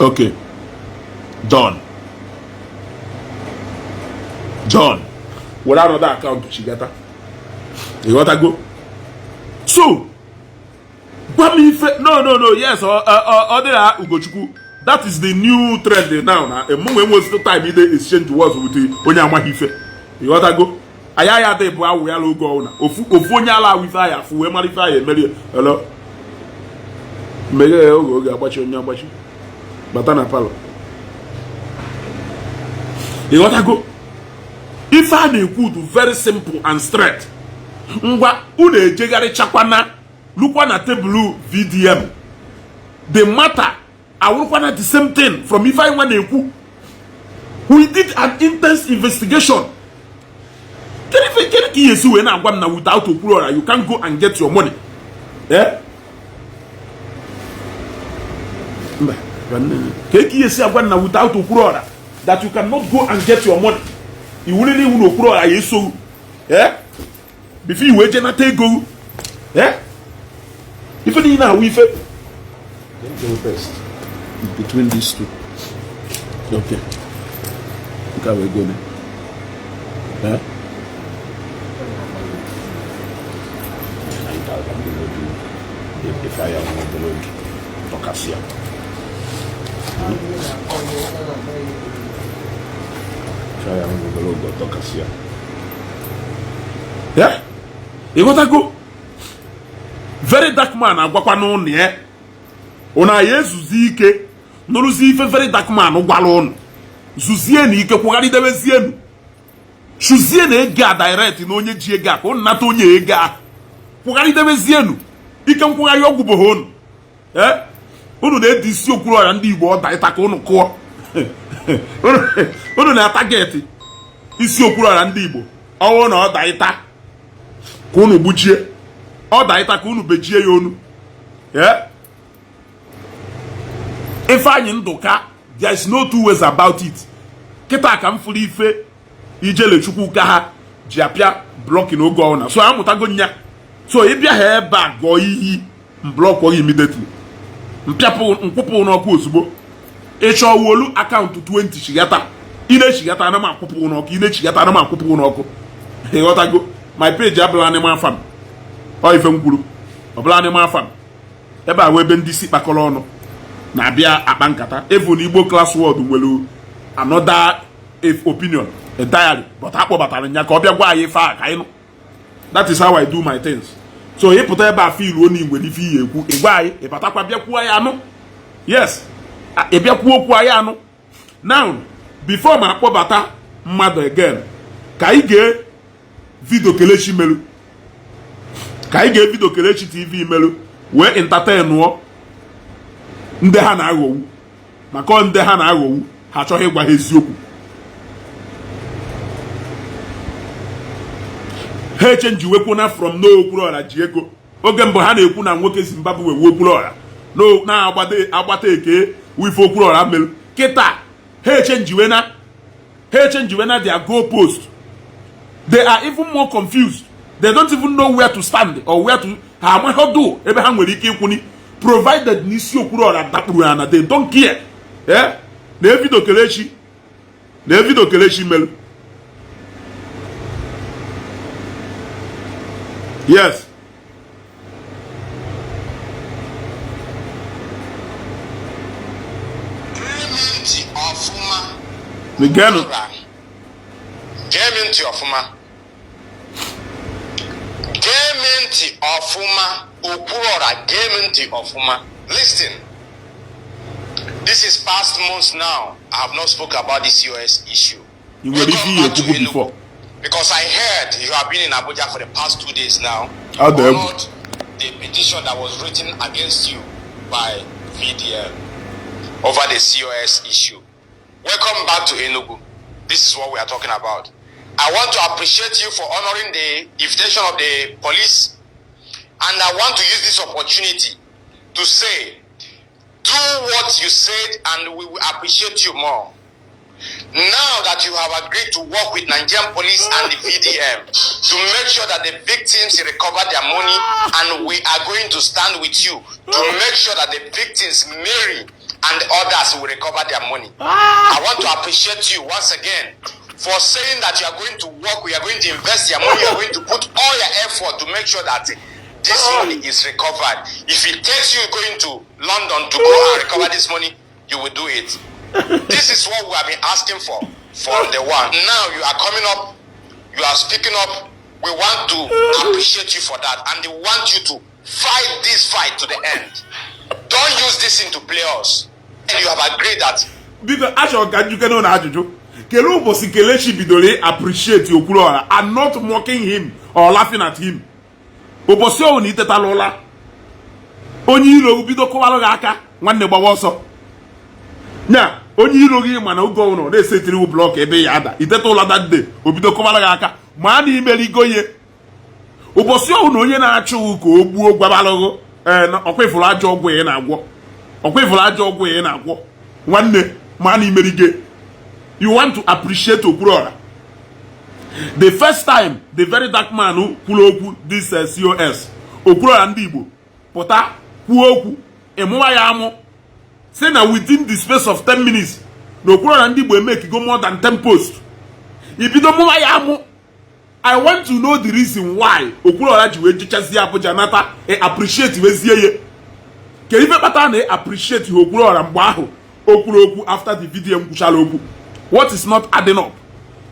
Okay, John, John, were another account chigata. Ịghọtago? So gwa m ife. No, no, no. Yes, ọ dịra Ugochukwu. That is the new trend now. Na mụ enwezito time ide exchange words with onye amaghị ife. Ịghọtago? Anyị aya adị bụ awụ ya oge ọwụna ofu ofu onye ala awụ ife anyị afụ wee mara ife anyị emeri. Hello, meghe ya oge oge agbachi onye agbachi bata na parlour. Ịghọtago? Ife a na-ekwu dị very simple and straight. Ngwa, unu ejegharịchakwana lukwa na tebụl VDM, the matter awụrụkwana the same thing from ife anyị nwa na-ekwu. We did an intense investigation. Kedu ife, kedu ka ihe esi wee na-agwa m na without Okwuluora you can go and get your money? Eh, mba, ka ka ihe esi agwa m na without Okwuluora that you cannot go and get your money? Iwulili iwu na Okwuluora ya eso, eh, before iwee je nata ego. Eh, ife niile ahụ ife best between these two. Okay, nke a wee go ne. Eh, ife ya nwa obere oge tọkasịa. Ife ya nwa obere oge tọkasịa ya. Ịghọtago? Very Dark Man agwakwa n'ụnụ ya, ụnụ anyị ezuzi ike nụrụzi ife Very Dark Man gwara ụnụ. Zuzie na ike kwụgharịdebezienu, chụzie na ego a direct na onye ji ego a ka ụnụ nata onye ego a. Kwụgharịdebezienu ike nkwụgharị ọgwụ bụ ha ụnụ. Ee, unu na-edi isi Okwuluora ndị Igbo ọda ịta ka unu kụọ. Unu na-atarget isi Okwuluora ndị Igbo ọwụ na ọda ịta ka unu gbujie, ọda ịta ka unu bejie ya onu. Ee, Ifeanyị Ndụka, there is no two ways about it. Kịta ka m fụrụ ife ijele Chukwu ka ha ji apịa blocking oge ọbụla. So amụtago nya. So ịbịa ha ebe a gụọ iyi m block gị immediately, mpịapụ nkwụpụ n'ọkụ ozugbo. Ịchọ wolu account 20 chigata, ị na-echigata ana m akwụpụ n'ọkụ, ị na-echigata ana m akwụpụ n'ọkụ. Ịghọtago? My page abụla animal farm. Ọ ife m kwuru, ọbụla animal farm. Ebe a wee ebe ndị isi kpakọrọ ọnụ na-abịa akpa nkata. Even Igbo Class World nwere another opinion entirely, but akpọbatara ya ka ọ bịa gwa anyị ife a ka anyị nụ. That is how I do my things. So ịpụta ebe a filuo na igwe ife iyi ekwu, ịgwa anyị, ịbatakwa bịa kwuo ya anụ. Yes, ị bịa kwuo okwu anyị anụ. Now, before ma akpọbata mmadụ again, ka anyị gee video Kelechi melu, ka anyị gee video Kelechi TV melu wee entertain ndị ha na-aghọgbu, maka ndị ha na-aghọgbu ha achọghị ịgwa ha eziokwu. Ha echenjiwekwu na from no Okwuluora ji ego. Oge mbụ ha na-ekwu na nwoke Zimbabwe wu Okwuluora na-agbata eke wife Okwuluora melu. Kịta ha echenjiwe na their goal post. They are even more confused. They don't even know where to stand or where to. Ha amaghọdụ ebe ha nwere ike ịkwụni, provided n'isi Okwuluora dakpuru ha na they don't care. Eh, na evido Kelechi, na evido Kelechi melu. Yes. Gee m ntị ọfụma. Miguel. Gee m ntị ọfụma. Gee m ntị ọfụma. Okwuluora, gee m ntị ọfụma. Listen. This is past months now. I have not spoke about this COS issue. Ị nwere ike ihe ekwubu before. Because I heard you have been in Abuja for the past 2 days now. Ọ dị egwu. Honored the petition that was written against you by VDM over the COS issue. Welcome back to Enugu. This is what we are talking about. I want to appreciate you for honoring the invitation of the police, and I want to use this opportunity to say, do what you said, and we will appreciate you more. Now that you have agreed to work with Nigerian police and the VDM to make sure that the victims recover their money, and we are going to stand with you to make sure that the victims, Mary and others will recover their money. I want to appreciate you once again for saying that you are going to work, you are going to invest your money, you are going to put all your effort to make sure that this money is recovered. If it takes you going to London to go and recover this money, you will do it. This is what we have been asking for from the one. Now you are coming up, you are speaking up. We want to appreciate you for that, and we want you to fight this fight to the end. Don't use this thing to play us. And you have agreed that Biko, achọrọ ka njukene na ajụjụ. Kelee ụbọchị Kelechi bidoro appreciate Okwuluọra and not mocking him or laughing at him. Ụbọchị ọwụ na itetala ụla, onye iro bido kụwalụ gị aka, nwanne, gbawa ọsọ. Nya onye iro gị, mana oge ọbụla ọ na-esetiriwu block ebe ya ada, iteta ụla that day, o bido kụwalụ gị aka, ma a na imerigo ye. Ụbọchị ọwụ na onye na-achụ ka o gbuo gwabalụgụ ee, ọkwa ifuru ajọ ọgwụ ị na-agwọ, ọkwa ifuru ajọ ọgwụ ị na-agwọ, nwanne, ma na imerige. You want to appreciate Okwuluọra. The first time the Very Dark Man kwuru okwu, this COS, Okwuluọra ndị Igbo pụta kwuo okwu, ịmụwa ya amụ, si na within the space of 10 minutes na Okwuluọra ndị Igbo emekigo more than 10 posts, ibido mụwa ya amụ. I want to know the reason why Okwuluọra ji wee jechazie Abuja nata, e appreciate wezie ya. Kedu ife kpatara na e appreciate ha Okwuluọra mgbe ahụ o kwuru okwu after the video m kwuchara okwu? What is not adding up?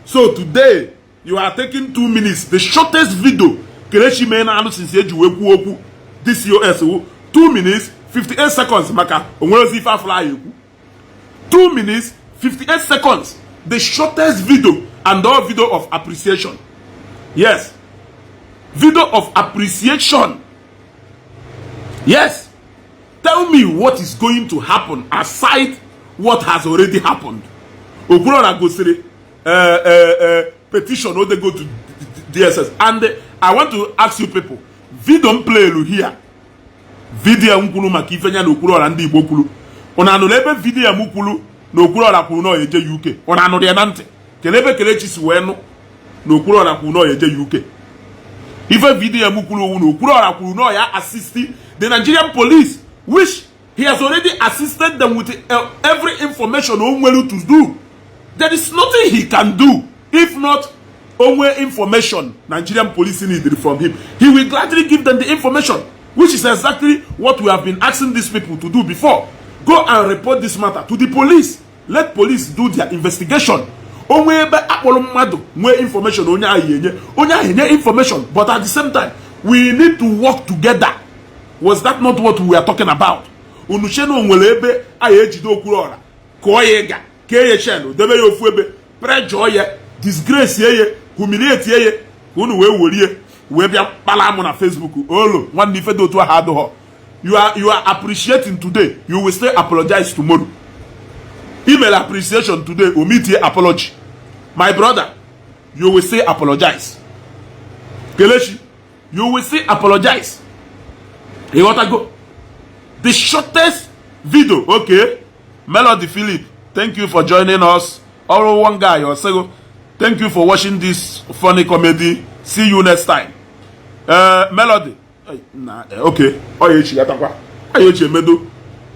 So today you are taking 2 minutes, the shortest video Kelechi mee na anụ since eji wee kwuo okwu DCOS wu 2 minutes 58 seconds, maka onwere ozi ife afụla anyị ekwu. 2 minutes 58 seconds, the shortest video, and all video of appreciation. Yes, video of appreciation. Yes, tell me what is going to happen aside what has already happened. Okwuluọra gosiri petition o dey go to DSS, and I want to ask you people, video m playlu here, video m kwuru maka ife ya na Okwuluọra ndị Igbo kwuru, unu anụrụ ebe video m kwuru na Okwuluọra kwuru na ọ eje UK? Unu anụrụ ya na ntị? Kelee ebe Kelechi si wee nụ na Okwuluọra kwuru na ọ eje UK? Ife video m kwuru owu na Okwuluọra kwuru na ọ ya assist the Nigerian police, which he has already assisted them with every information o nwere to do. There is nothing he can do if not onwe information Nigerian police needed from him. He will gladly give them the information, which is exactly what we have been asking these people to do before. Go and report this matter to the police. Let police do their investigation. Onwe ebe akpọrọ mmadụ nwee information, onye ahụ enye, onye ahụ enye information. But at the same time, we need to work together. Was that not what we are talking about? Unu che na onwere ebe a ya ejide Okwuluọra, kụọ ya ịga, kee ya chen, debe ya ofu ebe, prejọọ ya, disgrace ya, humiliate ya, ka unu wee werie wee bịa kpala amụ na Facebook? Olo nwanne, ife dị otu ahụ adịghọ. You are appreciating today, you will still apologize tomorrow. Email appreciation today, omit apology. My brother, you will still apologize. Kelechi, you will still apologize. Ịghọtago? The shortest video. Okay, Melody Philip, thank you for joining us. Ọrụ one guy osego, thank you for watching this funny comedy. See you next time. Melody na okay, ọ ya echigatakwa, ọ ya echi emedo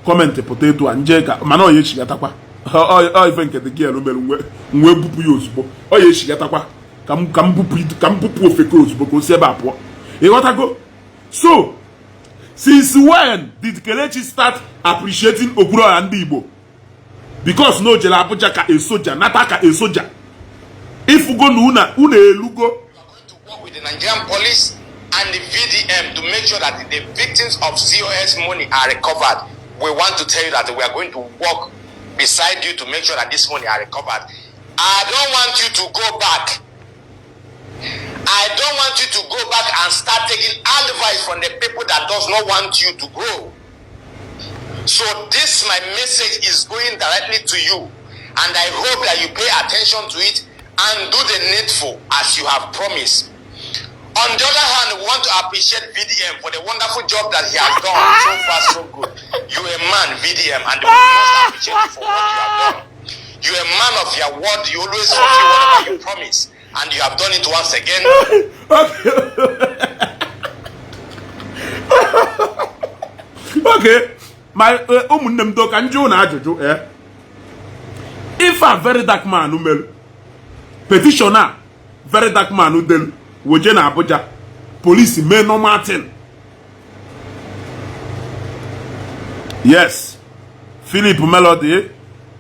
comment pụta etu a nje ka, mana ọ ya echigatakwa. Ọ ife nke the girl mere nwe bupụ ya ozugbo, ọ ya echigatakwa ka m bupụ ofeke ozugbo ka o si ebe a pụọ. Ịghọtago? So since when did Kelechi start appreciating Okwuluọra ndị Igbo? Because na o jere Abuja ka a soja, nata ka a soja. Ifugo na una unu elugo. You are going to work with the Nigerian police and the VDM to make sure that the victims of COS money are recovered. We want to tell you that we are going to work beside you to make sure that this money are recovered. I don't want you to go back. I don't want you to go back and start taking advice from the people that does not want you to grow. So this my message is going directly to you, and I hope that you pay attention to it and do the needful as you have promised. On the other hand, we want to appreciate VDM for the wonderful job that he has done. So far, so good. You a man, VDM, and we must appreciate you for what you have done. You a man of your word. You always fulfill whatever you promise, and you have done it once again. Okay, Ma ụmụnne m, do ka njụ na ajụjụ. Ife a Very Dark Man melu, petition a Very Dark Man delu woje na Abuja, police mee normal thing. Yes, Philip Melody,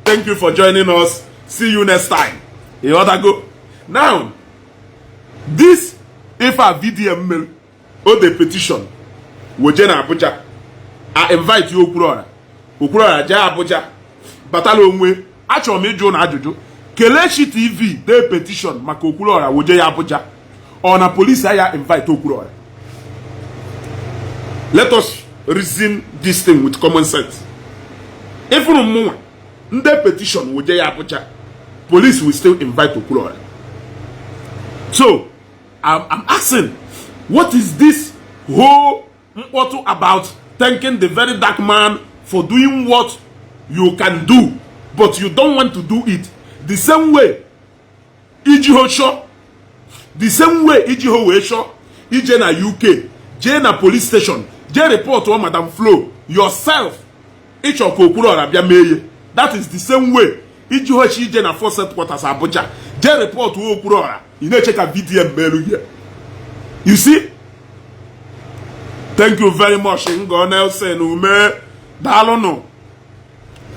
thank you for joining us. See you next time. Ịghọtago? Now, this ife a VDM melu, o de petition woje na Abuja, a invite you, Okwuluọra. Okwuluọra jee Abuja, batala onwe. Achọrọ m ịjụ na ajụjụ. Kelechi TV dee petition maka Okwuluọra woje ya Abuja, ọ na police aya invite Okwuluọra? Let us reason this thing with common sense. Ifuru mụnwa ndị petition woje ya Abuja, police will still invite Okwuluọra. So I'm asking, what is this whole mkpọtụ about thanking the Very Dark Man for doing what you can do, but you don't want to do it? The same way iji ho chọọ, the same way iji ho wee chọọ ije na UK, jee na police station, jee report o Madam Flo yourself, ịchọ ka Okwuluọra bịa mee ihe. That is the same way iji hochi ije na Force Headquarters Abuja, jee report o Okwuluọra, ị na-eche ka VDM meelu ihe. You see? Thank you very much, Ngo Nelson Ume. Daalụnụ.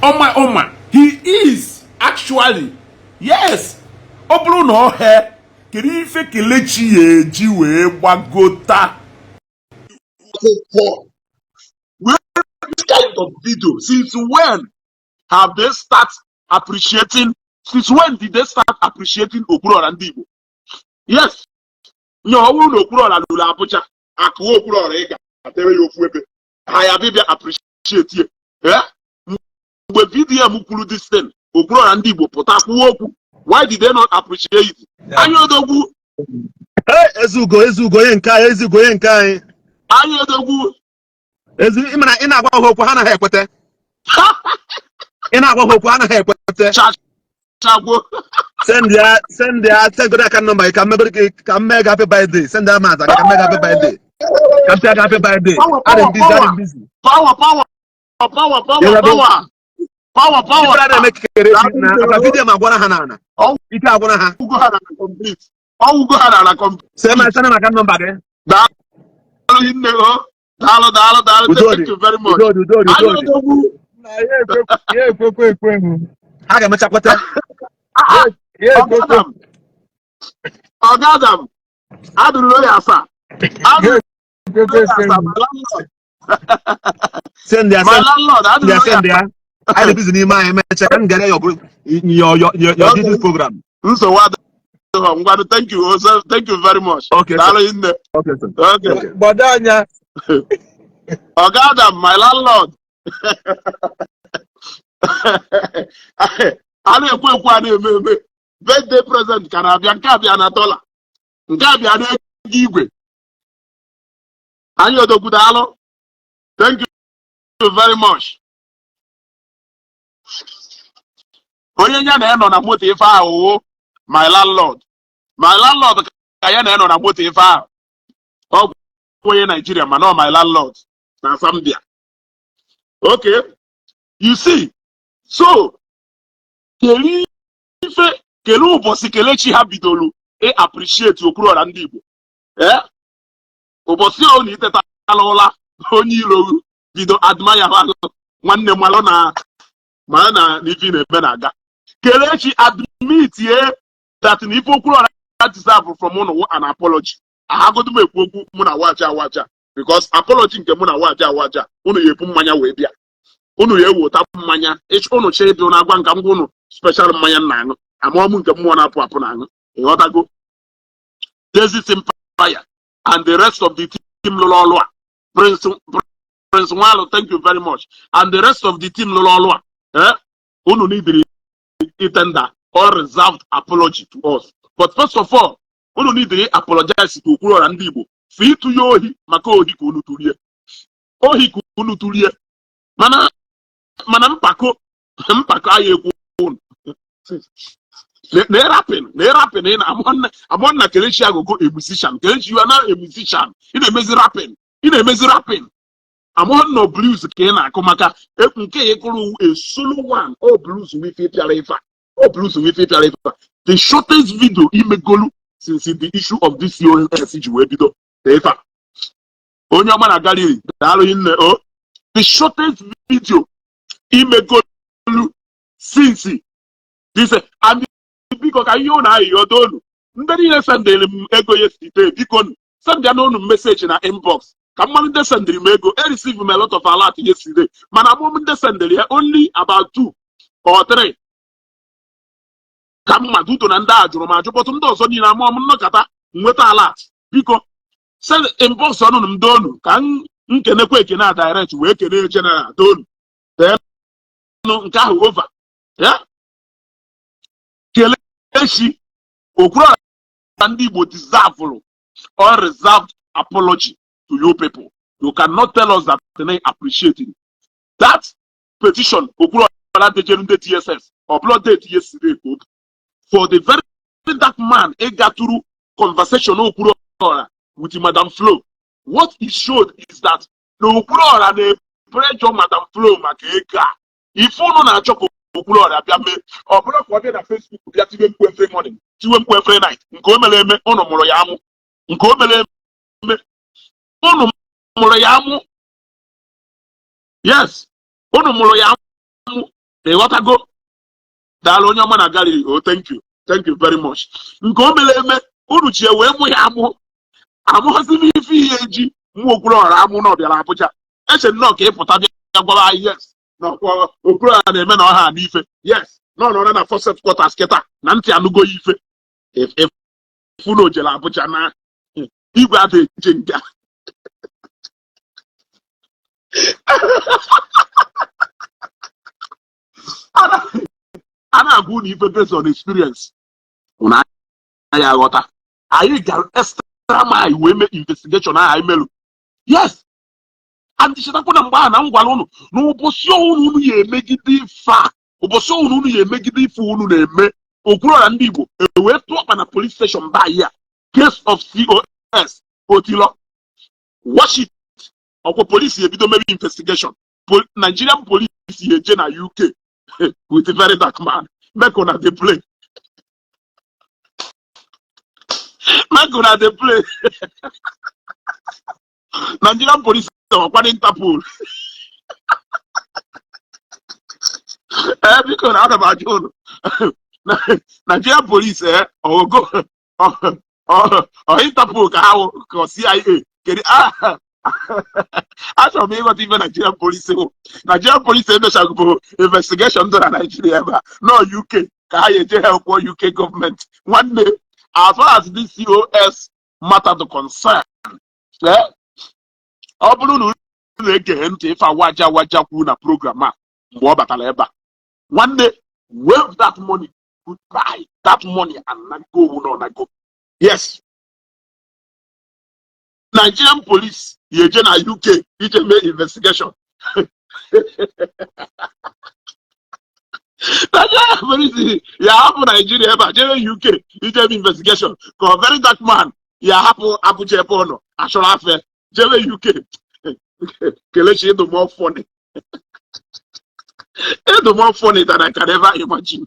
Ọma ọma, he is actually, yes. Ọ bụrụ na ọ he, kedu ife Kelechi ya eji wee gbagota akwụkwọ? Where this kind of video, since when have they start appreciating? Since when did they start appreciating Okwuluọra ndị Igbo? Yes, nye ọ bụrụ na Okwuluọra lụrụ Abuja, akụwa Okwuluọra, ị ga-atere ya ofu ebe ha ya bịbịa appreciate ya. Eh? Mgbe VDM kwuru this thing, Okwuluọra ndị Igbo pụta kwuo okwu. Why did they not appreciate it? Anya odogwu. Hey, Ezugo, Ezugo, onye nke anyị, Ezugo, onye nke anyị. Anya odogwu. Ezi, ị mara ị na-agwa ha okwu, ha anaghị ekwete. Ị na-agwa ha okwu, ha anaghị ekwete. Chagwo. Send ya, send ya, send godi account number gị ka m megoro gị, ka m mee gị happy birthday. Send ya maazị ka m mee gị happy birthday. Ka m pịa gị happy birthday. Power, Adị m power, busy, adị power. m busy. Power, power, power, power. Yeah, Power, power, power. Ife a na-eme kekere echi na aka video ma agwara ha n'ala. Ike agwara ha. Ọwụgo ha na complete, ọwụgo ha na complete. Send ma, send m account number gị. Daalụ hinne o, daalụ, daalụ, daalụ. Udo dị. Thank you very much. Udo dị, udo dị, Anya udo dị. odogwu. Na ya ekwekwe, ya ekwekwe ekwe m. Ha ga-emecha kweta. Ah, Ya ekwekwe. Ọgadam, ọgadam, adụrụ ya asaa. Ya Adụrụ ekwekwe ya ekwe asaa m. My landlord. Send ya, My send landlord, ya, adụrụ ya. Send ya. Anyị dị busy n'ime anyị emecha ka m gara your Okay. this program. Nsogbu adịghị. Ngwanụ, thank you, sir. Thank you very much. Okay, sir. Daalụ hinne. Okay, sir. Okay. Okay. Gbado anya. Oga Adam, my landlord. A na-ekwu ekwu, a na-eme eme. Birthday present ka na-abịa. Nke abịa na dollar, nke abịa na ego igwe. Anyị odogwu, daalụ. Thank you very much. Onye ya na nọ na moto ife ahụ wụ my landlord. My landlord ka ya na nọ na moto ife ahụ. Ọ bụ onye Naijiria, mana ọ my landlord na Zambia. Okay, you see? So kele ife, kele ụbọchị Kelechi ha bidoro ị appreciate Okwuluọra ndị Igbo. Ee, ụbọchị ọ na itetala ụla, onye iro bido admire ha. Nwanne, malụ na mara na ife ị na-eme na-aga. Kelechi admit ye that na ife Okwuluọra deserve from ụnụ wụ an apology. Ahagodu m ekwu okwu mụ na waja awaja, because apology nke mụ na waja awaja, unu ya ebu mmanya wee bịa, unu ya ewota mmanya. Unu chọ ịbịa, unu agwa nka ngwa unu special mmanya m na-aṅụ, amaọmụ nke mmụọ na-apụ apụ na-aṅụ. Ịghọtago? Dezit Empire and the rest of the team lụrụ ọlụ a, Prince Nwalu, thank you very much, and the rest of the team lụrụ ọlụ a, eh? Unu neediri tender or reserved apology to us, but first of all, unu neediri apologize to Okwuluọra ndị Igbo for ịtụ ya ohi, maka ohi ka unu tụrie, ohi ka unu tụrie. Mana mpako, mpako anyị ekwu unu na rapping, na rapping ị na amụọ nna Kelechi agogo a musician. Kelechi, you are now a musician. Ị na-emezi rapping, ị na-emezi rapping. Amaghị na blues ka ị na-akụ maka nke ị kụrụ a solo one. O blues wụ ife pịara ife a, o blues wụ ife pịara ife a. The shortest video imegolu since the issue of this COS ji wee bido ife a. Onye ọma na gallery, daalụ nne o. The shortest video imegolu since this. And biko, ka ihe ụnụ ayịyọ donu, ndị niile sendịrị m ego yesterday, biko nụ send ya n'ụnụ message na inbox ka mmanụ. Ndị sendịrị m ego, e receive m a lot of alert yesterday, mana amụ m ndị sendịrị ya, only about two or three ka mma duto na ndị a jụrụ m ajụ bọtụ. Ndị ọzọ niile, amụọ m nnọkọta nweta alert. Biko send inbox ọnụnụ m donu ka m nkenekwa ekene a direct wee kene general donu. Then nke ahụ over ya. Kelechi Okwuluọra ndị Igbo deserve unreserved apology to you people. You cannot tell us that they appreciate it. That petition Okwuluọra dejere ndị DSS uploaded yesterday for the very that man ịgatụrụ conversation Okwuluọra with Madam Flo, what it showed is that na Okwuluọra na-pressure Madam Flo maka ego a. Ife unu na-achọ ka Okwuluọra bịa mee, ọ bụrụ ka ọ bịa na Facebook bịa tiwe mkpu every morning, tiwe mkpu every night. Nke o mere eme, unu mụrụ ya amụ. Nke o mere eme, unu mụrụ ya amụ. Yes, unu mụrụ ya amụ. Ịghọtago? Daalụ, onye ọma na gallery. Oh, thank you, thank you very much. Nke o mere eme, unu chi wee mụ ya amụ. Amụghịzi m ife ihe eji mụ Okwuluọra amụ na ọ bịara Abuja. Eche nnọọ ka ị pụta bịa gwara anyị, yes, na Okwuluọra na-eme na ọha n'ife. Yes, na ọ nọrọ na force headquarters kịta na ntị anụgo ya ife efu na ojere Abuja na igwe ada eje nga. A na-agwa unu ife based on experience, unu anyị aghọta. Anyị gara extra mile wee mee investigation ahụ anyị melụ. Yes, and chetakwa na mgbe ahụ na m gwara unu na ụbọchị ọwụna unu ya emegide ife a, ụbọchị ọwụna unu ya emegide ife unu na-eme Okwuluọra ndị Igbo, ewee tụọ ọkpa na police station by ya case of COS otilo. Watch it. Ọkwa polisi ebido mebe investigation, Nigerian police eje na UK with a very dark man. Make una dey play, make una dey play. Nigerian police ọkwa Interpol. Ee, biko na ana m ajụ unu, Nigerian police, ee, ọgụgụ ọ Interpol ka ha wụ ka ọ CIA? Kedu? Achọrọ m ịghọta ife Nigerian police wụ. Nigerian police emechagbo investigation dị na Nigeria ebe a nọ UK ka ha ya eje help UK gọọmenti. Nwanne, as far as this COS matter the concern, ọ bụrụ na unu egeghị ntị ife awaja awaja kwuru na program a mgbe ọ batara ebe a, nwanne, wave that money goodbye. That money and nago no nago. Yes, Nigerian police ya eje na UK ije mee investigation. Nigerian police ya hapụ Nigeria ebe a jere UK ije mee investigation, ka ọ very dark man ya hapụ Abuja ebe ọ nọ achọrọ afe jebe UK. Kelechi, ịdụ more funny, ịdụ more funny than I can ever imagine.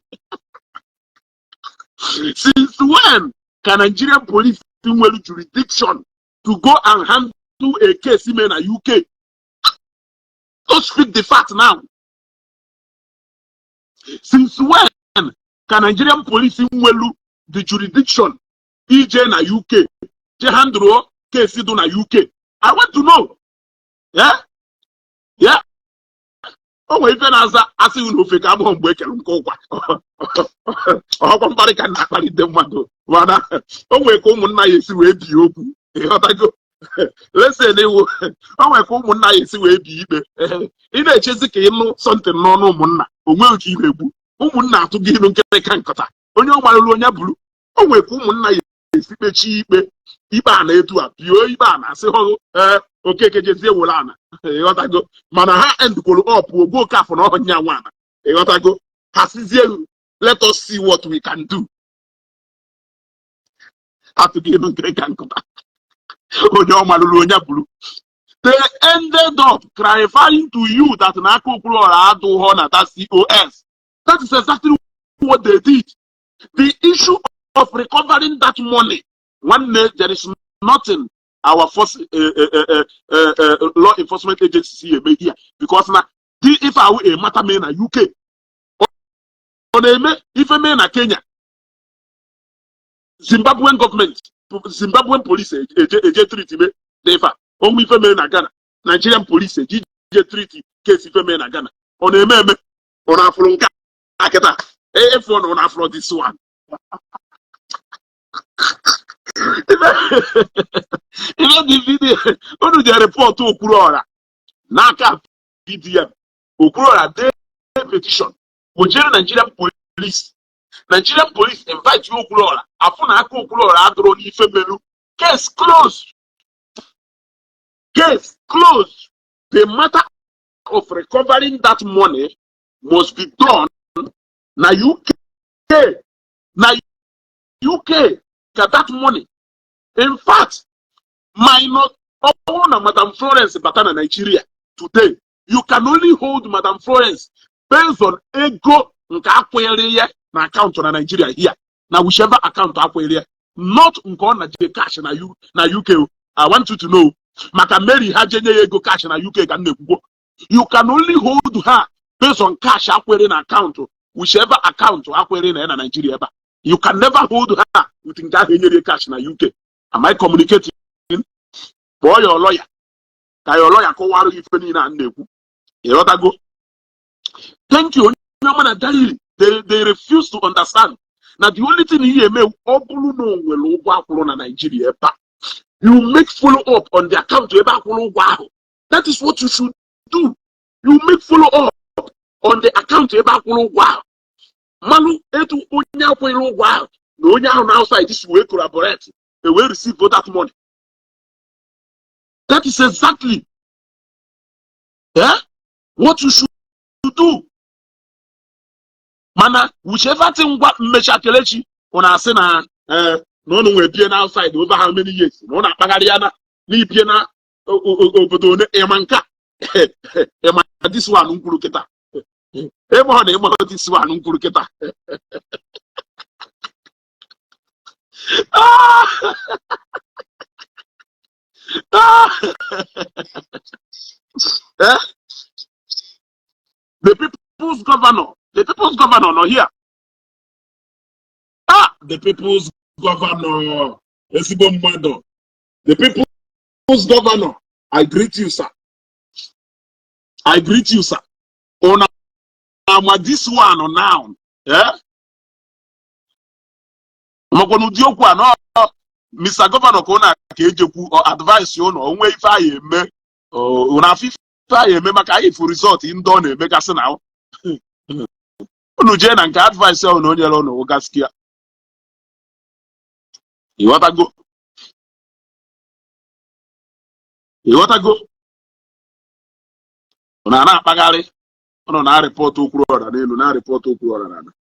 Since when ka Nigerian police nwere jurisdiction to go and handle a case ime na UK? Let's speak the fact now. Since when ka Nigerian police nwelu the jurisdiction ije na UK je handle case dị na UK? I want to know. Yeah, o nwere ife na-aza asị na ofe ka abụghị mgbe e kere nke ụkwa. Ọkwa mkparị ka na-akparịte mmadụ, mana o nwere ka ụmụnna ya esi wee bie okwu. Ịghọtago? Listen, iwu o nwere ka ụmụnna ya esi wee bie ikpe. Ị na-echezi ka ịnụ something n'ọnụ ụmụnna, o nweghị ka ị na-egbu ụmụnna atụ gị ilu nkịrịka nkọta onye ọ gbarụrụ onye bụrụ. O nwere ka ụmụnna ya esi kpechie ikpe, ikpe a na-etu a pio ikpe a na-asị hụrụ ee Okeke jezie were ana. Ịghọtago? Mana ha endukwuru up ogbu Okafọ na ọnya nwa ana. Ịghọtago? Ha sizie, let us see what we can do. Atụghị ilu nkịrịka nkụta onye ọ marụrụ onye bụrụ. They ended up clarifying to you that na aka Okwuluora adụghọ na that COS. That is exactly what they did. The issue of recovering that money, nwanne, there is nothing our force law enforcement agency eme here, because na the ife ahụ a matter mee na UK, ọ na-eme ife mee na Kenya, Zimbabwean government, Zimbabwean police eje treat me dị ife a. Onwe ife mee na Ghana, Nigerian police eji je treat case ife mee na Ghana. Ọ na-eme eme. Ọ na-afụrụ nke a kịta efu na ọ na-afụrụ this one. Ife dị video unu je report Okwuluora n'aka VDM. Okwuluora dee petition wojere Nigerian police. Nigerian police invite you, Okwuluora, afụ na aka Okwuluora adụrụ n'ife melu. Case closed, case closed. The matter of recovering that money must be done na UK, na UK ka that money. In fact, minus ọ bụrụ na Madam Florence bata na Nigeria today, you can only hold Madam Florence based on ego nke akwụnyere ya na account na Nigeria here, na whichever account akwụnyere ya, not nke ọ na je cash na UK o. I want you to know, maka Mary ha je nye ya ego cash na UK ka m na-ekwukwo. You can only hold her based on cash akwere na account, whichever account akwere na ya na Nigeria ebe a. You can never hold her with nke ahụ enyere ya cash na UK. Am I communicating? Kpọọ ya lawyer ka ya lawyer kọwara gị ife niile a m na-ekwu. Ịghọtago? Thank you, onye ọma. Na dalili they refuse to understand na the only thing ihe eme, ọ bụrụ na o nwere ụgwọ akwụrụ na Nigeria ebe a, you make follow up on the account ebe akwụrụ ụgwọ ahụ. That is what you should do. You make follow up on the account ebe akwụrụ ụgwọ ahụ, malụ etu onye akwụnyere ụgwọ ahụ na onye ahụ na outside si wee collaborate e wee receive that money. That is exactly what you should do. Mana whichever thing ngwa mmecha kelechi, ụna asị na na ụnụ nwee bie na outside over how many years, na ụnụ akpagharị ya na n'ibie na obodo one. Ịma nke a, ịma this one nkwuru kịta, ịma ọ na ịma this one nkwuru kịta. Ah! Ah! Eh? The people's governor, the people's governor nọ here. Ah, the people's governor, ezigbo mmadụ, the people's governor, I greet you, sir. I greet you, sir. Una ama this one now, eh? Makwa n'ụdị okwu a nọ, Mr. Governor, ka ụna ka ejekwu advice ụnụ onwe ife anyị eme ụna afọ ife anyị eme maka anyị fụ result ndị ọ na-emegasị na unu jee na nke advice ahụ na o nyere ụnụ gasịa. Ịghọtago? Ịghọtago? Ụnụ a na-akpagharị, ụnụ na-arịpọtụ Okwuluora n'elu, na-arịpọtụ Okwuluora n'ala.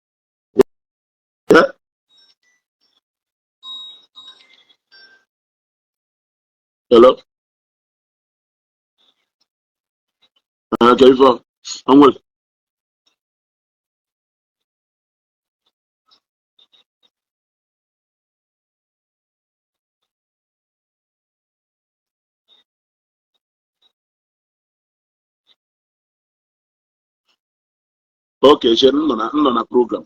Hello? Okay, ife ọ nwere. Okay, chere, m nọ na program.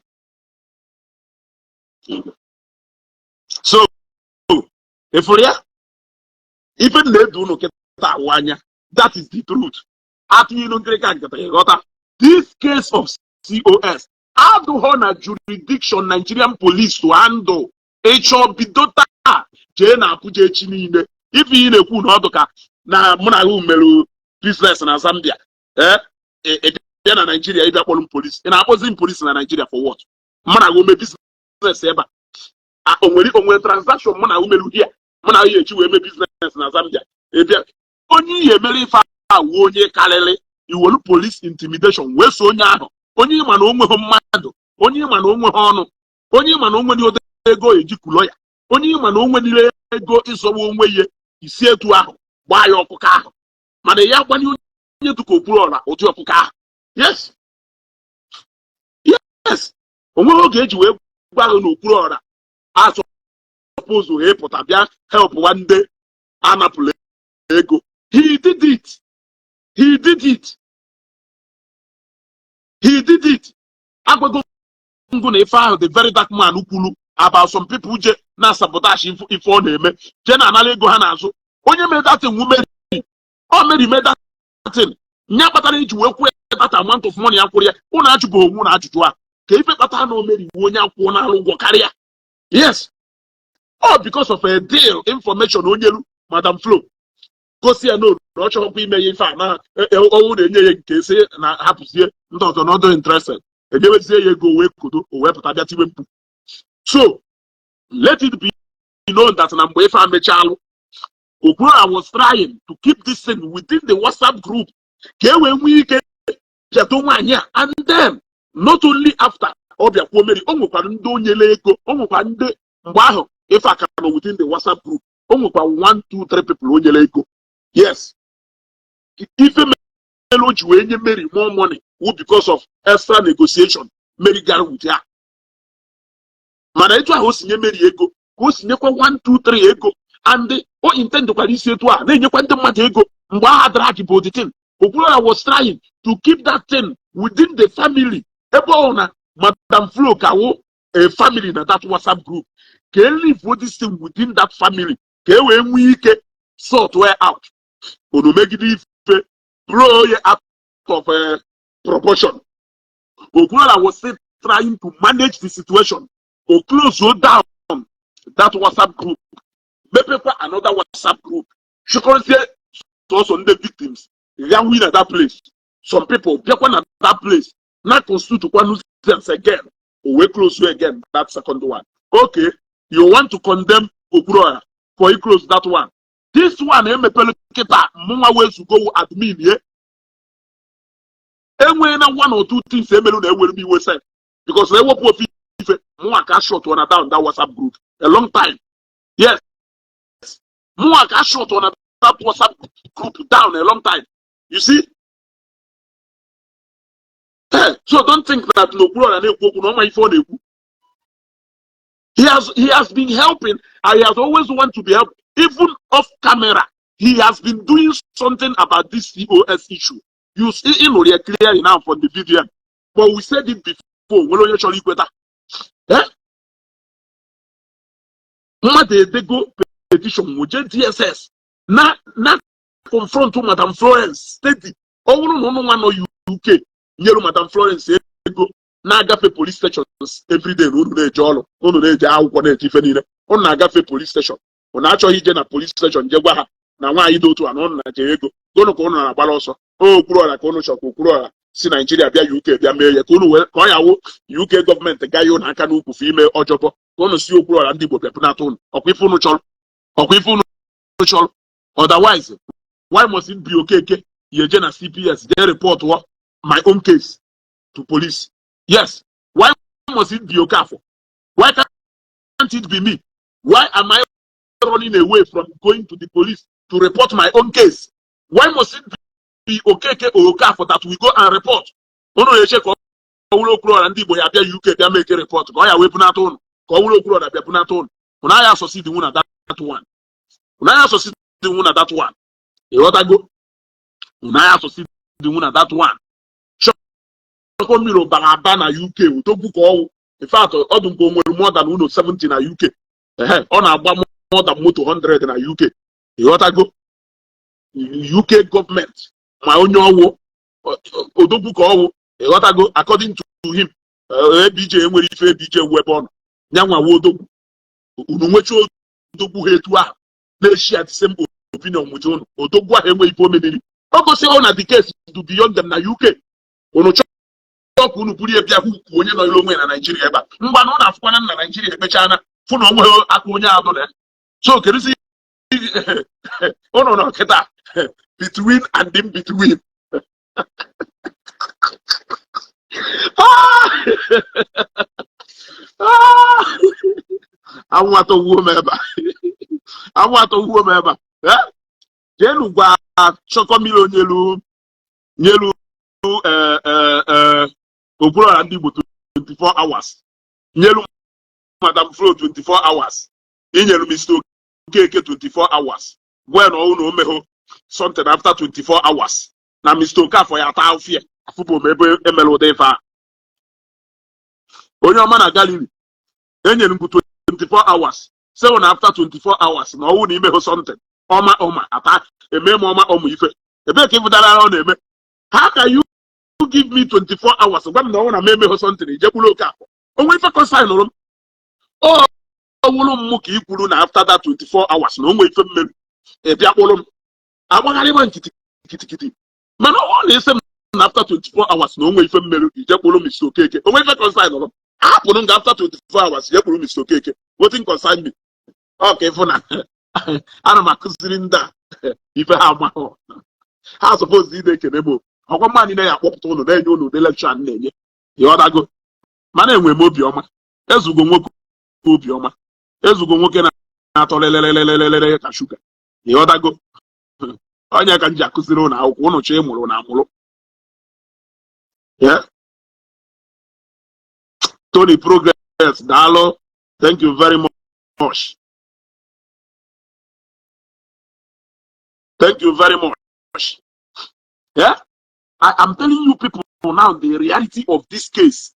So ịfụrụ ya, ife m na-edu unu kịta awụ anya. That is the truth. Atụ ilu nkịrịka nkịta, ịghọta? This case of COS adụghọ na jurisdiction Nigerian police to handle. Ịchọ bido taa jee na Abuja echi niile, ife ị na-ekwu na ọdụ ka na mụ na ahụ mere business na Zambia, ee, bịa na Nigeria ịbịa kpọrọ m police. Ị na-akpọzi m police na Nigeria for what? Mụ na ahụ mee business ebe a, onwere transaction mụ na ahụ mere here mụ na ahụ eji wee mee business na Zambia? Ịbịa onye ihe emere ife awụ onye karịrị iwelu police intimidation wee so onye ahụ, onye ịma na onweghị mmadụ, onye ịma na onweghị ọnụ, onye ịma na onwe ode ego eji kulo ya, onye ịma na onwe niile ego ịzọwa onwe ya isi etu ahụ gbaa ya ọkụkọ ahụ. Mana ya agbanye onye dịka Okwuluọra ụdị ọkụkọ ahụ. Yes, onweghị oge eji wee gwa gị na Okwuluọra asọpụzụ ha ịpụta bịa help wa ndị anapụla ego. He did it, he did it, he did it. Agwago ngụ na ife ahụ the very dark man kwulu about some people je na sabotage ife ọ na-eme, je na anara ego ha n'azụ. Onye mere that thing wu Mary. Ọ Mary mee that thing nya kpatara iji wee kwụọ ya that amount of money ya kwụrụ ya. Ụnụ ajụbụ onwe na ajụjụ a ka ife kpatara na o Mary wu onye akwụọ n'alụ ụgwọ karịa. Yes, all because of a deal information onyelu Madam Flo gosi ya no na ọ chọrọkwa ime ya ife a na ọnwụ na-enye ya nke si na hapụzie ndị ọzọ n'ọdụ interested, enyewezie ya ego wee kodo o wee pụta bịa tiwe mkpu. So let it be known that na mgbe ife a mechalụ, Okwuluora was trying to keep this thing within the WhatsApp group ka e wee nwee ike pịatụ nwaanyị a. And then not only after ọ bịakwuo Mary, o nwekwara ndị onyele ego, o nwekwara ndị mgbe ahụ ife aka nọ within the WhatsApp group, o nwekwa one, two, three people onyele ego. Yes, ife mere o ji wee nye Mary more money wu because of extra negotiation Mary gara with ya. Mana etu ahụ o si nye Mary ego ka o si nyekwa 1 2 3 ego, and o intendekwara isi etu a na-enyekwa ndị mmadụ ego mgbe agha drag bụ the thing. Okwuluora was trying to keep that thing within the family, ebe ọ na Madam Flo ka wụ a family na that WhatsApp group, ka e leave this thing within that family ka e wee nwee ike sort way out. Unu megide ife blow ya out of proportion. Okwuluora was still trying to manage the situation. O close down that WhatsApp group, mepekwa another WhatsApp group, chịkọrọzie sọsọ ndị victims ya wi na that place. Some people bịakwa na that place na constitute kwa nuisance again, o wee close you again that second one. Okay, you want to condemn Okwuluora for he close that one. This one emepere kịta, mụnwa wee zugo admin ye enwee na one or two things emelu na ewere m iwe sef, because na ewepụ ofe ife mụnwa ka shut na down that WhatsApp group a long time. Yes, mụnwa ka shut na that WhatsApp group down a long time, you see. So don't think that na Okwuluora na-ekwu okwu na ọma ife ọ na-ekwu. He has been helping and he has always want to be helped. Even off camera, he has been doing something about this COS issue. You see ịnụrụ ya clearly now from the video, but we said it before, nwere onye chọrọ ikweta. Eh? Mmadụ edego petition nwuje DSS na confront Madam Florence steady. Ọ bụrụ na ụnụ nwa nọ UK nyere Madam Florence ego na-agafe police stations everyday, na unu na-eje ọrụ, unu na-eje akwụkwọ, na-eje ife niile, unu na-agafe police station, unu achọghị ije na police station je gwa ha na nwaanyị dị otu a na unu na-eje ego gụnụ ka unu na-agbara ọsọ Okwuluọra, ka unu chọrọ ka Okwuluọra si Naijiria bịa UK bịa mee ya, ka unu wee ka ọ ya wụ UK gọọmenti gaa ya unu aka n'ukwu fụ ime ọjọbọ, ka unu si Okwuluọra ndị Igbo bịa bunata unu. Ọkwa ife unu chọrọ, ọkwa ife unu chọrọ. Otherwise, why must it be Okeke ya eje na CPS jee report my own case to police? Yes, why must it be Okafor? Why can't it be me? Why am I running away from going to the police to report my own case? Why must it be Okeke or Okafor that we go and report? Unu na-eche ka ọ wụrụ Okwuluọra ndị Igbo ya bịa UK bịa make report ka ọ ya wee bunata unu, ka ọ wụrụ Okwuluọra bịa bunata unu. Unu agha asọsidi nwu na that one, unu agha asọsidi nwu na that one. Ịghọtago? Unu agha asọsidi nwu na that one. Chọkọ mmiri bara aba na UK, odogwu ka ọwụ. In fact, ọ dị nke o nwere more than unu 70 na UK. Ehe, ọ na-agba more than moto 100 na UK. Ịghọtago? UK gọọmenti ma onye ọwụ, odogwu ka ọwụ. Ịghọtago? According to him, ABJ enwere ife ABJ wu ebe ọ nọ nyanwa wu odogwu. Unu nwecha odogwu ha etu ahụ na-eshi the same opinion with unu. Odogwu ahụ enweghị ife o meriri, o gosi ọ na the case do beyond them na UK. Unu chọọ ka unu buru ya bịa hụ ukwu onye nọ onwe na Naijiria ebe a. Ngwa na ọ na-afụkwana na Naijiria ekpechana fụ na onweghị aka onye adụ na ya. So kedụzi unu nọ kịta between and in between? Anwụ atọgbuo m ebe a, anwụ atọgbuo m ebe a. Jeenu gwa Chọkọmmiri nyelu nyelu Okwuluọra Ndị Igbo 24 hours, nyelu Madam Flo 24 hours, inyelu Mr. Okeke 24 hours, gwa ya na ọnwụ na o megho something after 24 hours na Mr. Okafọ ya ata afịa. Afụbụ m ebe emere ụdị ife a. Onye ọma na Galili, enyere m gị 24 hours, sị na after 24 hours na ọnwụ na imegho something, ọma ọma ata eme m ọma ọmụ ife. Ebee ka ịfụtara ọ na-eme? How can you give me 24 hours, gwa m na ọnwụ na m emegho something, ijekwuru Okafọ onwe ife concern m? Ọ wụrụ m ka i kwuru na after that 24 hours na onwe ife mmeri, ị bịa kpụrụ m agbagharịba nkịtị kitikiti. Mana ọ na-ese m na after 24 hours na onwe ife mmeri, ije kpụrụ Mr. Okeke, onwe ife concern m? Hapụrụ m ga after 24 hours je kpụrụ Mr. Okeke, wetin concern me? Ọ ka ịfụ na ana m akụziri ndị a ife ha amahụ. Ha suppose ị na-ekene m. Ọkwa mma niile ya akpọpụta ụnụ na-enye ụnụ ụdị lecture a m na-enye, ịghọtago? Mana enwe m obiọma. Ezugo nwoke obiọma, ezugo nwoke na-atọ lelelelelele ka shuga, ịghọtago? Onye ka m ji akụziri ụnụ akwụkwọ, ụnụ chọọ ịmụrụ na amụrụ. Yeah. Tony Progress, daalụ. Thank you very much, thank you very much. Yeah, I am telling you people now the reality of this case.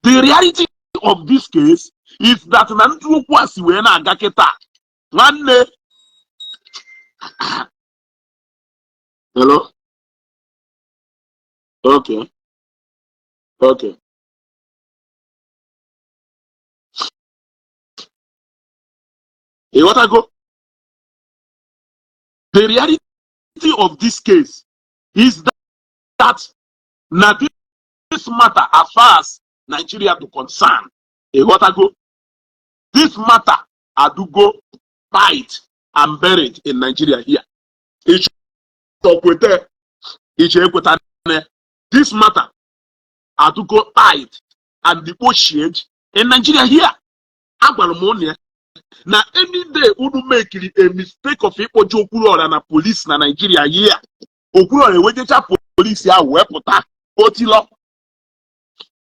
The reality of this case is that na ndị okwu a si wee na-aga kịta, nwanne. Hello, okay. Ịghọtago? The reality of this case is that na this matter, as far as Nigeria to concern, ịghọtago, this matter adugo tight and buried in Nigeria here. Ịchọ kweta, ịchọ ekweta na this matter adugo tight and negotiate in Nigeria here. Agwara m ụnụ ya na any day unu mekiri a mistake of ịkpọje Okwuluọra na police na Nigeria here, Okwuluọra ewejecha polisi ahụ wee pụta otilọ.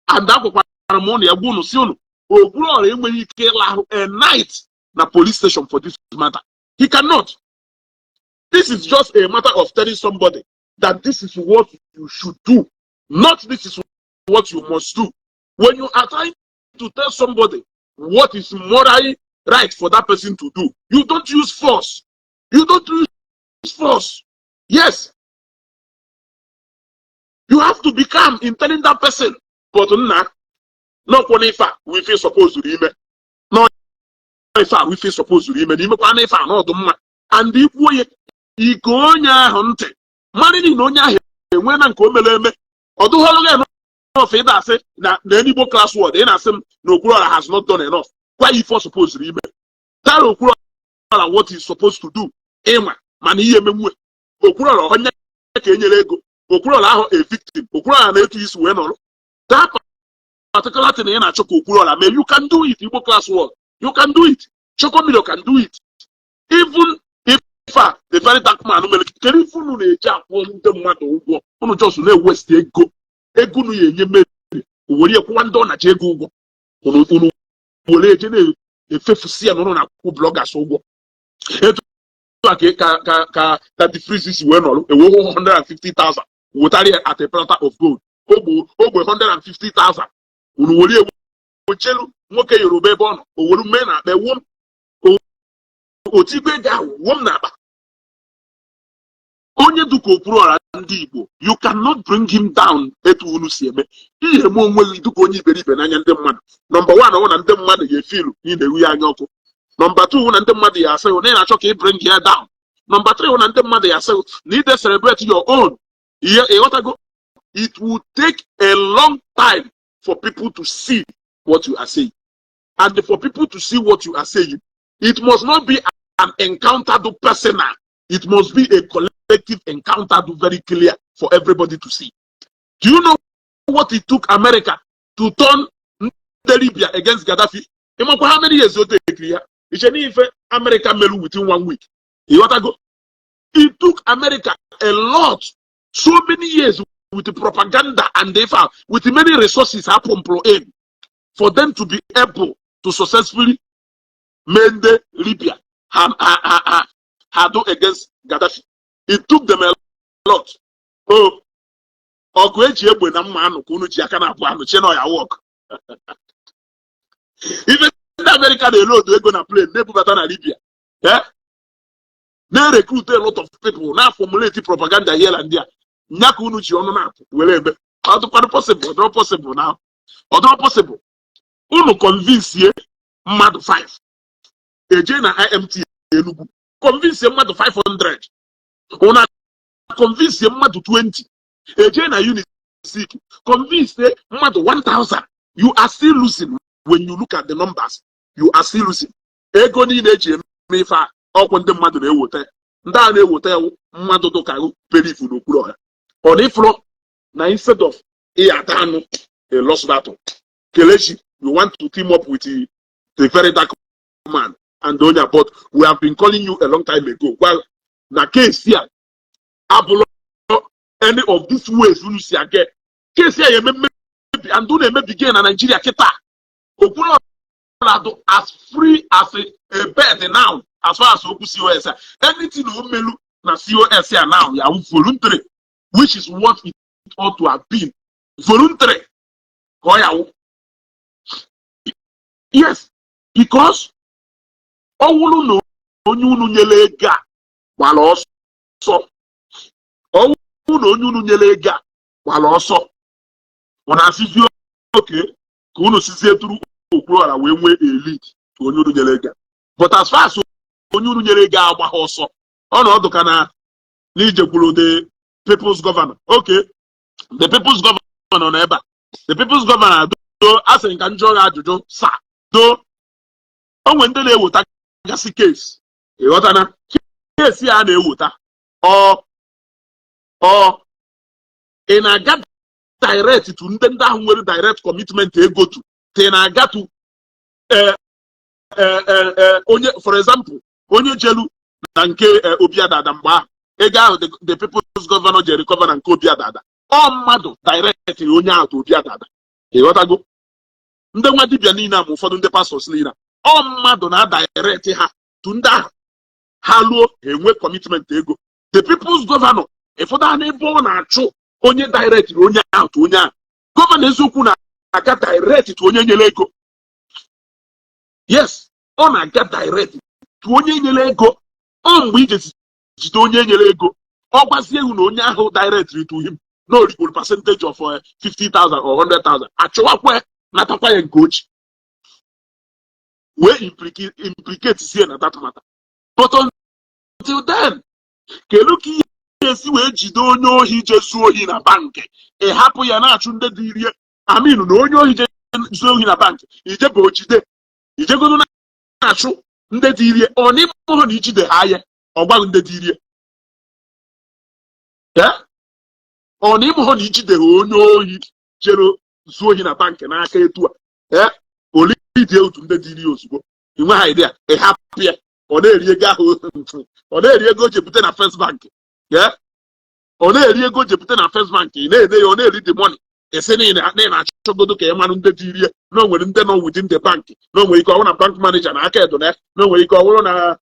And agwakwara m ụnụ ya, gwa unu si unu Okwuluọra enweghị ike ịlahụ a night na police station for this matter. He cannot. This is just a matter of telling somebody that this is what you should do, not this is what you must do. When you are trying to tell somebody what is morally right for that person to do, you don't use force. You don't use force. Yes, you have to be calm in telling that person. But nna, n'ọkwụ n'ife a we feel supposed to ime, n'ife a we feel supposed to ime, na imekwa n'ife a n'ọdụ mma, and ikwuo ya ike onye ahụ ntị mara na onye ahụ enwe na nke o mere eme, ọ dụghọrọ gị enough. Ị na-asị na Igbo class word, ị na-asị m na Okwuluọra has not done enough. Gwa ya ife ọ supposed ime. Tell Okwuluọra what he's supposed to do. Ịma mana ihe emenwe Okwuluọra onye ka enyere ego, Okwuluọra ahụ a victim, Okwuluọra na-etu isi wee nọrọ. That particular thing ị na-achọ ka Okwuluọra mee, you can do it. Igbo class world, you can do it. Chokomilo can do it. Even if a the very dark man mere, kedu ife unu na-eji akwụ ndị mmadụ ụgwọ? Unu just na-ewesti ego. Ego unu ya enye mmeri were kwụwa ndị ọ na-aji ego ụgwọ, unu unu were eje na-efefusi ya na unu na-akwụ bloggers ụgwọ. Etu a ka ka ka ka the freeze si wee nọrọ ewe 150,000 wetara ya at a platter of gold, ogbe ogbe 150,000, unu were ewochelu nwoke Yoruba ebe ọ nọ, o were mee na akpa ewom otigwe ego ahụ wom na akpa. Onye dịka Okwuluọra Ndị Igbo, you cannot bring him down etu unu si eme ihe eme onwe gị dịka onye iberibe n'anya ndị mmadụ. Number one, ọ na ndị mmadụ ga-efilu na ị na-ewu ya anya ọkụ. Number two, hụ na ndị mmadụ ya asị na ị na-achọ ka ị bring ya down. Number three, hụ na ndị mmadụ ya asị na ị dey celebrate your own ihe. Ịghọtago? It will take a long time for people to see what you are saying, and for people to see what you are saying, it must not be an encounter do personal. It must be a collective encounter do very clear for everybody to see. Do you know what it took America to turn ndị Libya against Gaddafi? Ịmakwa how many years o tekiri ya? Iche n'ife America melu within one week, ịghọtago? It took America a lot, so many years with the propaganda and they found with many resources happen in for them to be able to successfully mend Libya ha ha ha ha ha do against Gaddafi. It took them a lot. Oh, ọgụ eji egbe na mma anụ ka unu ji aka na-abụ anụ che na ọya work. Ife ndị Amerịka na-elodu ego na plane na-ebubata na Libya, eh? Na-recruit a lot of people, na-formulate propaganda here and there. Nya ka unu ji ọnụ na-apụ were eme. Ọ dịkwanụ possible? Ọ dịrọ possible na ọ dịrọ possible. Unu convince mmadụ 5 eje na IMT Enugu, convince mmadụ 500, unu convince mmadụ 20 eje na Unizik, convince mmadụ 1000, you are still losing. When you look at the numbers, you are still losing. Ego niile eji eme ife a, ọkwụ ndị mmadụ na-eweta, ndị a na-eweta ewu mmadụ dụka belief n'okpuru ọha. Ọ na ịfụrụ na instead of ịyata anụ a lost battle. Kelechi, you want to team up with the very dark man and Onya, but we have been calling you a long time ago. Well, na case here abụrụ any of these ways unu si aga case ya eme mmebi and unu emebige na Nigeria kịta. Okpuru na-adụ as free as a bird now as far as okwu COS a. Anything o melu na COS ya now ya wụ voluntary, which is what it ought to have been, voluntary ka ọ ya wụ. Yes, because ọ wụrụ na onye unu nyere ego a gbara ọsọ, ọ wụrụ na onye unu nyere ego a gbara ọsọ, ọ na-asịzi oke ka unu sizie tụrụ Okwuluọra wee nwee a lead to onye unu nyere ego a. But as far as onye unu nyere ego agbaghị ọsọ, ọ na ọdụ ka na n'ijekwuru the people's governor. Okay, the people's governor nọ ebe a. The people's governor, do asị nka njọ ya ajụjụ sa do onwe ndị na-eweta gasị case. Ịghọtana case a na-eweta ọ ị na-aga direct to ndị ahụ nwere direct commitment ego to ka ị na-aga to onye, for example, onye jelu na nke Obi Adada mgbe ahụ ego ahụ the people's governor je recover na nke Obi Adada, ọ mmadụ direct onye ahụ to Obi Adada. Ịghọtago? Ndị nwa dibịa niile a, ma ụfọdụ ndị pastors niile, ọ mmadụ na direct ha to ndị ahụ, ha luo ha enwe commitment ego. The people's governor, ịfọdụ ha n'ebe ọ na-achụ onye direct onye ahụ to onye ahụ. Governor eziokwu na-aga direct to onye nyere ego. Yes, ọ na-aga direct to onye nyere ego. Ọ mgbe ije jide onye nyere ego, ọ gwazie ewu na onye ahụ direct to him na orikwuru percentage of 50,000 or 100,000, achụwakwa natakwa ya nke ochi wee implicate sie na that matter. But until then, kedu ka ihe esi wee jide onye ohi je zuo ohi na bankị, ị hapụ ya na-achụ ndị dị rie aminu na onye ohi je zuo ohi na bankị, ijebe ojide ijegodo na-achụ ndị dị rie? Ọ n'ime hụ na ijide ha ya, ọ gwaghị ndị dị rie ya. Ọ n'ime hụ na ijide ha onye ohi jere zuo ohi na bankị n'aka etu a, ee, olidie otu ndị dị rie ozugbo ị nweghị idea, ị hapụ ya, ọ na-eri ego ahụ, ọ na-eri ego o ji ebute na First Bank. Ee, ọ na-eri ego o ji ebute na First Bank, ị na-ede ya, ọ na-eri the money. Esi na ị na-achọgodo ka ị marụ ndị dị rie na o nwere ndị nọ within the bank, na o nwere ike ọ bụrụ na bank manager na aka edo na na o nwere ike ọ bụrụ na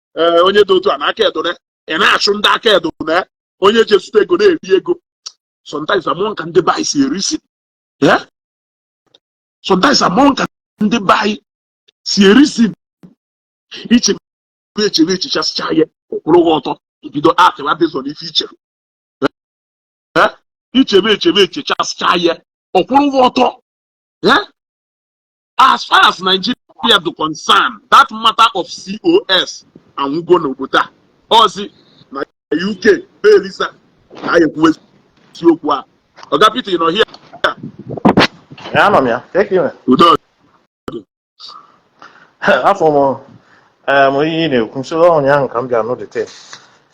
onye dị otu a na aka edo na ị na-achụ ndị aka edo na onye ji ezute ego na-eri ego. Sometimes amụọ ka ndị be anyị si erisi. Yeah? Sometimes amụọ ka ndị be anyị si erisi. Ichebe echebe echichasịcha ya, kwụrụ gị ọtọ, ibido atịwa dịzọ n'ife ichere. Eh? Ichebe echebe echechasịcha ya, ọkwụrụ gị ọtọ. Yeah? As far as Nigeria do concern, that matter of COS anwụgo n'obodo a. Ọzi na UK be Elisa na anyị ekwu eziokwu a. Oga Peter, ị nọ here? Ya, anọ m ya. Ka ime? Udo. Afọ m ihe ị na-ekwu nso ụnyaahụ ka m bịa nụ the thing.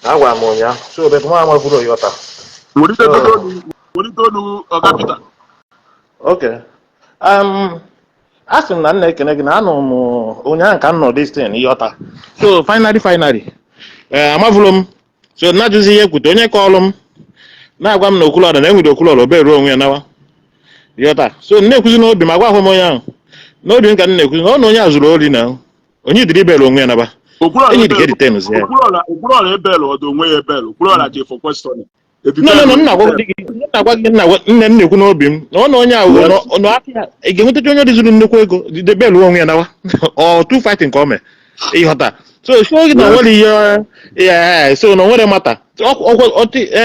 Na agwara m ụnyaahụ so ebe m amakwuru ịghọta. Welite So olu, welite olu, Oga Peter. Okay. A sị m na m na-ekene gị na anụ m ụnyaahụ ka m nọ this thing ịghọta. So finally, finally, amavụrụ m. So na-ajụzi ihe ekwute onye kọọlụ m na-agwa m na Okwuluọra na enwere Okwuluọra oberuo onwe ya nawa. Yọta. So na-ekwuzi n'obi m, agwa ahụ m onye ahụ n'obi m ka m na-ekwuzi na ọ na onye a zuru ori na onye dịrị ibelu onwe ya naba. Okwuluọra Enyi dị ka ebelu editen ya. Okwuluọra ebelu ọdụ onwe ya ebelu. Okwuluọra je for questioning. No, no, no, m na-agwa gị, nne m na-ekwu n'obi m na ọ na onye ahụ na aka ya ị ga-enwetacha onye dịzuru nnukwu ego de belu onwe ya nawa ọ two fighting ka o mee, ịghọta? So so gị na nwere ihe ya, so na nwere mata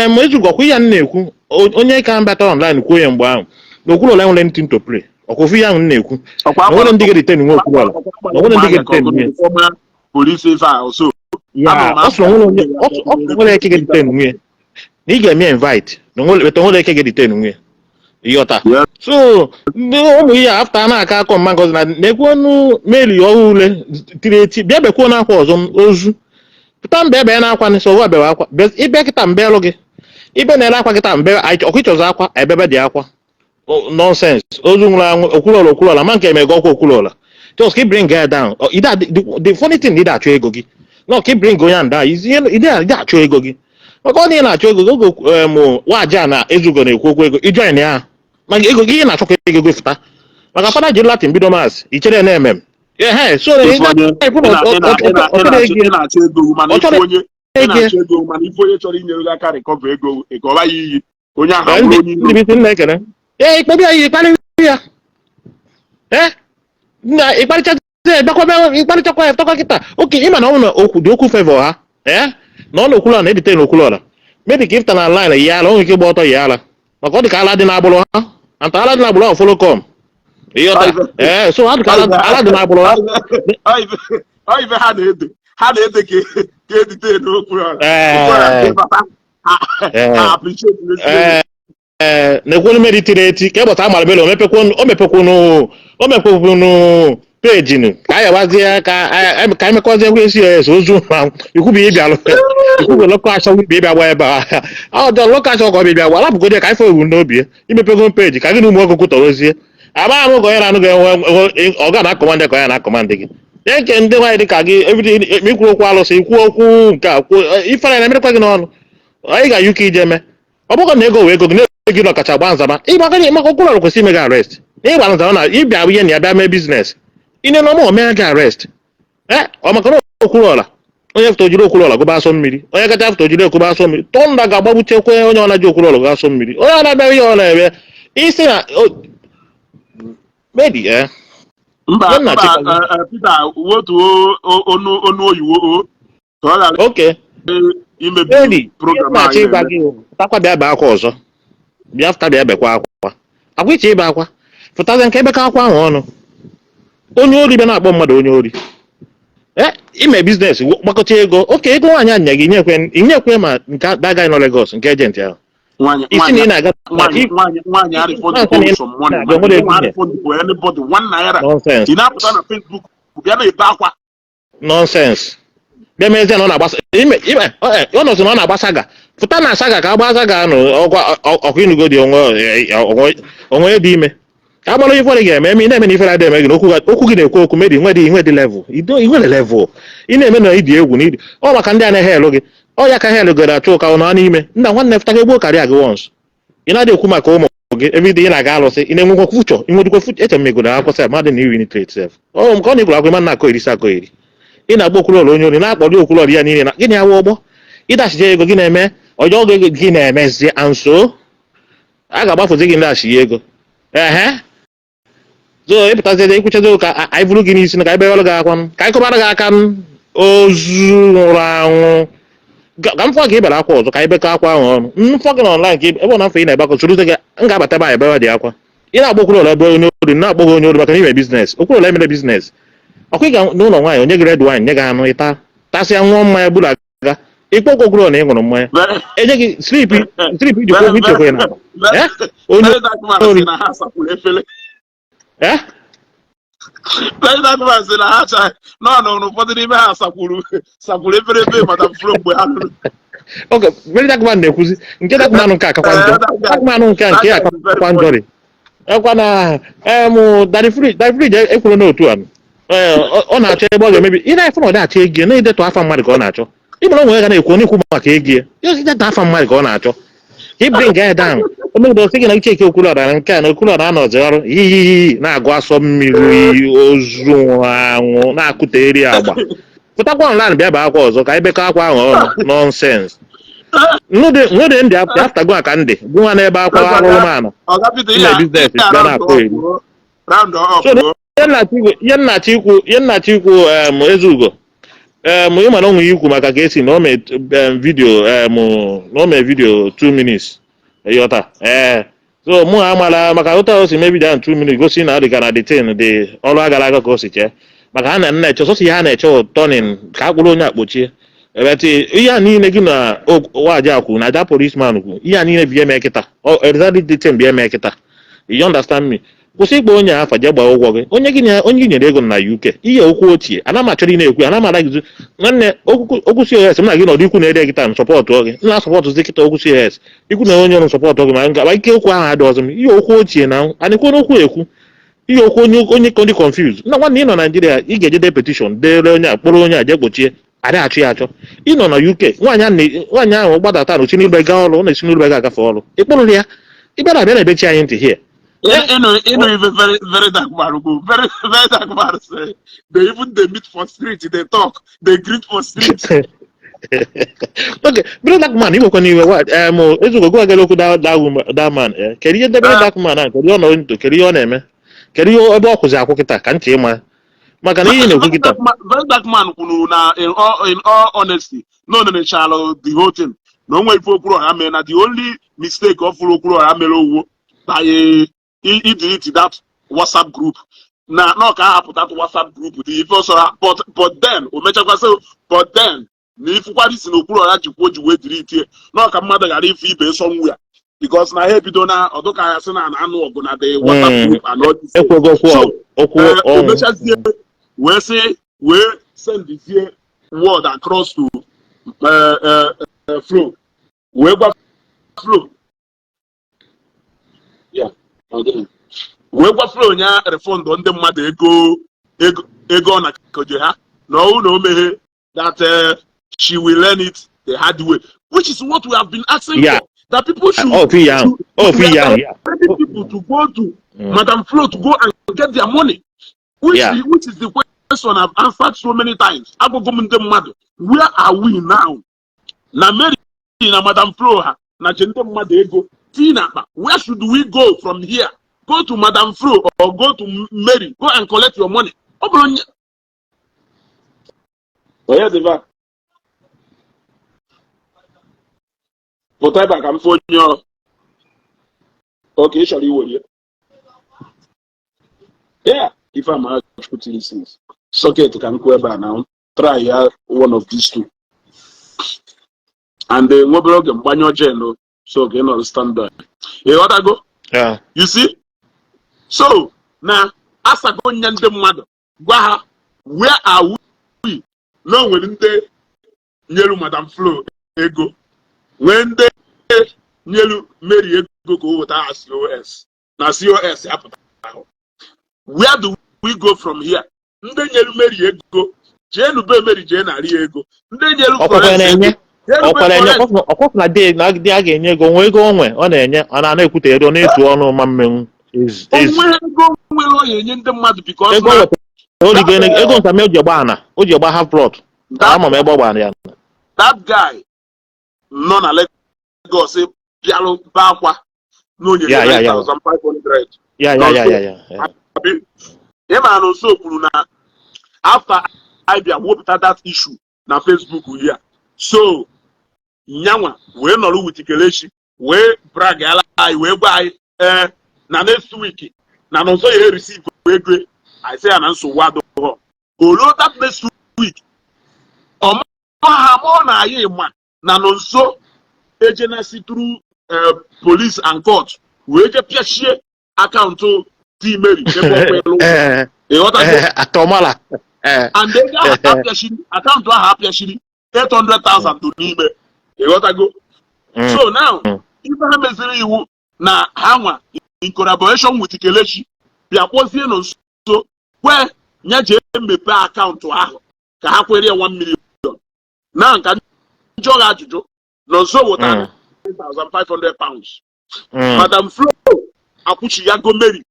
ma ezugo ọkwa ihe m na-ekwu, onye ka mbata online kwuo ya mgbe ahụ na Okwuluọra enwere anything to play, ọkwa ofu ihe ahụ m na-ekwu Ọkwa na nwere ndị ga-detain nwe Okwuluọra, na nwere ndị ga-detain nwe former police ife a so ya. Ọ sị na nwere onye ọ sị na nwere eke ga-detain nwunye na ị ga-eme invite na nwere weta nwere eke ga-detain nwunye, ịghọta? So ndị ụmụ ihe a after na-aka akọ mma ngozi na na-ekwu ọnụ meli ọhụụ ule tiri eti bịa bekwuo n'akwa ọzọ m ozu pụta mbe ebe ya na-akwa nsọ ụwa bewe akwa ịbịa kịta mbe alụ gị ibe na-ere akwa kịta mbe ọkwa ịchọzọ akwa ebebe dị akwa. Nonsense, ozu nwụrụ anwụ. Okwuluọra, Okwuluọra ma nke emege ọkwa Okwuluọra just keep bring her down. The funny thing, ị achọ ego gị no keep bring onye ahụ down. Ị achọ ego gị maka ọ na ị na-achọ ego gị oge nwaja na ezugo na-ekwu okwu ego ijoin ya maka ego gị, ihe na-achọkwa ego gị fụta maka fada ji Latin bido mass ichere na-eme m ehe. So ị Ife onye ga-ekwu na ọ chọrọ ego ị na-achọ ego, mana Ọ ife chọrọ onye ị ego. na-achọ ego, mana ife onye chọrọ inyere gị aka recover ego, ịgọba ya iyi, onye ahụ Ee, abụrụ ndị onye iro. Ndị bụ isi nna ekene ee ikpebi ya iyi ịkparị ya ee na ịkparịcha bịakwa bịa ịkparịchakwa ya takwa kịta oke. Ịma na ọ bụ na okwu dị okwu favor ha ee na ọ na Okwuluọra na edite na Okwuluọra maybe ka ịfụta na line yi ala o nwere ike ịgba ọtọ yi ala maka ọ dị ka ala dị n'agbụrụ ha anta ala dị n'agbụrụ ha follow come, ịghọta? Ee, so ha dị ka ala dị n'agbụrụ ha. Ọ ife ha na-ede ka edite n'okwu ọra. Ee. Ha appreciate. Ee, na-ekwonu mmeri tiri eti ka ịgbata amara belo omepekwunu omepekwunu peji nụ ka anyị gbazie ka anyị mekwazie ekwe esi ya ozu ma ikwubi ịbịa ikwubi lọkọ achọ ibi ịbịa gba ebe a ọ dị lọkọ achọ ka ọ bịa gba alapụgodi ka anyị fọ ewu n'obi ya imepego peji ka gị na ụmụ nwoke kwutọrozie agba amụ ka onye na-anụ gị enwe ọ ga na-acommand ka onye na-acommand gị nke ndị nwaanyị dị ka gị ebido ikwu okwu alụsị, ikwu okwu nke a kwuo ifere na-emerekwa gị n'ọnụ. Anyị ga UK ije mee ọ bụrụ na ego wee ego gị na gị nọ kacha gba nzama ịgbakọ maka Okwuluọra kwesịrị ime gị arrest na ịgba nzama na ịbịa ihe na ya bịa mee business ine na ọmụ mee gị arrest. Ee, ọ maka na Okwuluọra onye fụta ojiri Okwuluọra gụba asọ mmiri, onye kacha fụta ojiri ekụba asọ mmiri tọnda ga-agbagbuchekwe onye ọ na-ji Okwuluọra gụba asọ mmiri, onye ọ na-abịa ihe ọ na-eme isi na medi ee. Mba. Ihe m Mba. na-achịkwa. Peter, wotuo onu onu oyiwo o ka ọ ghara oke imebi Edi, ihe m program na-achọ anyị ịgwa na-eme. gị bụ, pụtakwa bịa bee akwa ọzọ, bịa fụta bịa bekwa akwa akwa iche ibe akwa fụtazie nke ebeka akwa ahụ ọnụ onye ori bịa na-akpọ mmadụ onye ori. Ee, ime business gbakọta ego oke ego nwaanyị a nye gị inyekwe inyekwe ma nke that guy nọ Lagos nke agent ahụ Nwaanyị isi na ị na-aga nwaanyị nwaanyị nwaanyị arefund some money na-aga nwere ego ma inye. refund for anybody ₦1. Nonsense. Ị na-apụta na Facebook bịa na-ebe akwa. Nonsense, bịa mezie na ọ na-agbasa ime ime ọ nọzi na ọ na-agba saga fụta na saga ka agba saga nụ ọkwa ọkwa inugo dị onwe onwe onwe dị ime ka agbara ifere ga-eme eme ị na-eme na ifere adịghị eme gị na okwu gị na-ekwu okwu medi nwe dị nwe dị level inwere level ị na-eme na ịdị egwu na ịdị ọ maka ndị anaghị elu gị ọ ya ka ha elu gere achụ ụka ụnọ n'ime nna nwanne fụta ga egbuo karịa gị once ị na-adị ekwu maka ụmụ gị everyday ị na-aga alụsị ị na-enwekwa future ị nwedikwa future eche m egoro akwụkwọ sef mmadụ na iri nitrate sef ọ nke ọ na-egoro akwụkwọ ịma na-akọ iri si akọ iri ị na-agba Okwuluọra onye ori na-akpọrọ Okwuluọra ya niile na gịnị awụ ọgbọ ịdachije ego gị na-eme ọjọọ gị gị na-emezie anso a ga-agbafuzi gị ndachi ego ehe. So ịpụtazie ikwuchazi ụka anyị buru gị n'isi na ka anyị bewere gị akwa m ka anyị kụbara gị aka m ozu nwụrụ anwụ ka m fọ ka ị bịara akwa ọzọ ka anyị bekọ akwa ahụ ọnụ m fọ gị na online ka ebe ọ na mfe ị na-ebekọ sorote gị m ga-abata ebe anyị ebewe dị akwa ị na-agba Okwuluọra ebe onye ori na-akpọ gị onye ori maka na ime business Okwuluọra emere business ọkwa ị ga n'ụlọ nwaanyị onye gị red wine nye gị anụ ịta tasịa ṅụọ mmanya buru aga ịkpọ Okwuluọra na ị ṅụrụ mmanya enye gị slip slip iji kwuo ichekwa na Eh? Onye Very dark man ori. sị na ha sakwuru efere. Eh? Very dark man sị na ha cha nọ nọ ụfọdụ n'ime ha sakwuru efere ebe Madam Flo mgbe ha lụrụ. Oge very dark man na-ekwuzi nke dark man nke akakwa njọ, dark man nke ya akakwa njọ dị ekwa na em Daddy Fridge. Daddy Fridge ekwuru n'otu a ee ọ na-achọ ebe ọ ga-emebi ị na-efu na ọ na-achọ ego na-edetu afa mmadụ ka ọ na-achọ. Ịgbara onwe ya ga na-ekwu na-ekwu maka ego ya. Ya ya afa mmadụ ka ọ na-achọ ka ị bring ya down. O megide ọsị gị na Icheke Okwuluọra na nke a na Okwuluọra anọzi ọrụ yiyiyi na-agụ asọ mmiri ozu nwụrụ anwụ na-akụta eri agba. Pụtakwa online bịa baa akwa ọzọ ka anyị bekọ akwa ahụ ọnụ. Nonsense. Nwede ndị after go ka ndị gụnwa n'ebe akwa arụrụmanụ Oga Peter, ime business bịa na-akụ eri. Round up. So ihe nna-achọ ikwu Ezeugo, ịma na o nwere ikwu maka ka esi na o mee video, na o mee video 2 minutes, ịghọta? Ee, so mụ amala maka ụta o si mee video ahụ 2 minutes gosi na ọ dị ka na the thing dị ọrụ agara aga ka o si chee maka ha na nna eche sọsọ ihe ha na-eche tọnin ka akpụrụ onye akpochie ebete. Ihe a niile gị na waji kwu na aja policeman kwu, ihe a niile bụ ihe mee kịta. Exactly the thing bụ ihe mee kịta, you understand me? Kwụsị ịkpọ onye afa, jee gbaa ụgwọ gị. Onye gị na onye gị nyere ego na UK, ihe okwu ochie ana m achọrọ ị na-ekwu, ana m anaghịzi. Nwanne, okwu COS m na gị nọdụ ikwu na-ede gị taa m support gị, m na-asupportzi kịta okwu COS ikwu na onye ọrụ support gị, ma nga ike okwu ahụ adị ọzọ m. Ihe okwu ochie na anyị kwuo n'okwu ekwu ihe okwu onye onye ndị confuse na nwanne. Ị nọ Naijiria, ị ga-ejede petition deere onye a, kpọrọ onye a jee kpochie, adịghị achọ ya achọ. Ị nọ na UK, nwaanyị ahụ gbadata na osi n'ụlọ gaa ọrụ, ọ na-esi n'ụlọ ga agafe ọrụ, ị kpụrụrụ ya, ị bịara abịa na-ebechi anyị ntị here. Ịnụ ife Very Very Dark Man go. Very Very Dark Man say they even dey meet for street, they talk, they greet for street. Okay, Very Dark Man, iwekwana iwe wa Ezeugo gwa gala okwu that man, kedu ihe Very Dark Man a, kedu ihe ọ nọ ntụ, kedu ihe ọ na-eme, kedu ihe ebe ọ kwụzi akwụ kịta ka ntị ịma maka na ihe na-ekwu kịta? Very Dark Man kwuru na in all honesty, no nenechalụ the whole thing na onwe ife Okwuluọra mere, na the only mistake ọ fụrụ Okwuluọra mere owu by i delete that WhatsApp group, na ọ ka ahapụ that WhatsApp group dị ife ọsọra. But then o mechakwa sị, but then na ifụkwara isi na Okwuluọra jikwuo ji wee delete na ọ ka mmadụ ghara ife ibe somewhere, because na ha ebido na ọdụka ya sị na na-anụ ọgụ na the WhatsApp group and all this. Ekwego okwu. So, okwu o ọnwụ. Mechazie wee sị wee sendizie word across to Flo, wee gwa Flo, yeah, wee gwa Flo nya refund ndị mmadụ ego ọ na-koje ha na ọwụ na o meghe that she will learn it the hard way, which is what we have been asking for, that people should ofu ihe ahụ, ofu ihe ahụ, yeah. Ready people to go to Madam Flo to go and get their money, which which is the question I've answered so many times. Agụgụ m ndị mmadụ, where are we now? Na Mary na Madam Flo ha na che ndị mmadụ ego tii n'akpa. Where should we go from here? Go to Madam Flo or go to Mary? Go and collect your money. Ọ bụrụ onye onye dịba pụta ebe a ka m fụ onye ọrụ oke ị chọrọ iwere ya. Ife amara Chukwu tiri six socket ka m kwuo ebe a na try ya one of these two and nwebere oge mgbanyụ gen, so ka ị nọrọ standby, ịghọtago? Yeah. You see, so na asago nye ndị mmadụ gwa ha where are we, na o nwere ndị nyelu Madam Flo ego, nwee ndị nyelu Mary ego ka o weta ha COS na COS apụta ahụ. Where do we go from here? Ndị nyelu Mary ego, jeenu be Mary, jee narị ya ego. Ndị nyelu ọkwakwa Florence na-enye ego, jeenu be ọkwara enye. Florence. Ọkwafụ na di na di a ga-enye ego, nwee ego onwe ọ na-enye, ọ na-ekwute ego na-etu ọnụ ma mmenwu ezi ezi. Onwe ego nwere ọ ya enye ndị mmadụ because Ego na o wetara o rigo ego nsame, o ji gba ana, o ji gba half plot. Ama m ebe ọ gbara ya. That guy nọ na Lagos bịalụ be akwa na o nyere 9500. Ya. Ị ma na nso kwuru na after I bịa wepụta that issue na Facebook ya, so nyanwa wee nọrọ with Kelechi wee brag ala anyị, wee gwa anyị ee na next week na nọnso ya receive ego. I say ya na nsogbu adịghọ oluo. That next week ọma ha ma ọ na anyị ma na nọnso ejenasi through police and court wee je pịachie account di Mary ebe ọ kwelu. Ịghọtago? Atọmala. And ego ahụ apịachiri, account ahụ apịachiri, 800,000 dị n'ime, ịghọtago? So now ife ha meziri iwu na ha nwa in collaboration with Kelechi bịa kpọzie nọ nso kwe nya jee mepee account ahụ ka ha kwere ya 1 million. Na nka njọ gị ajụjụ, Nonso wetara £3,500. Madam Flo akwụchi ya go Mary,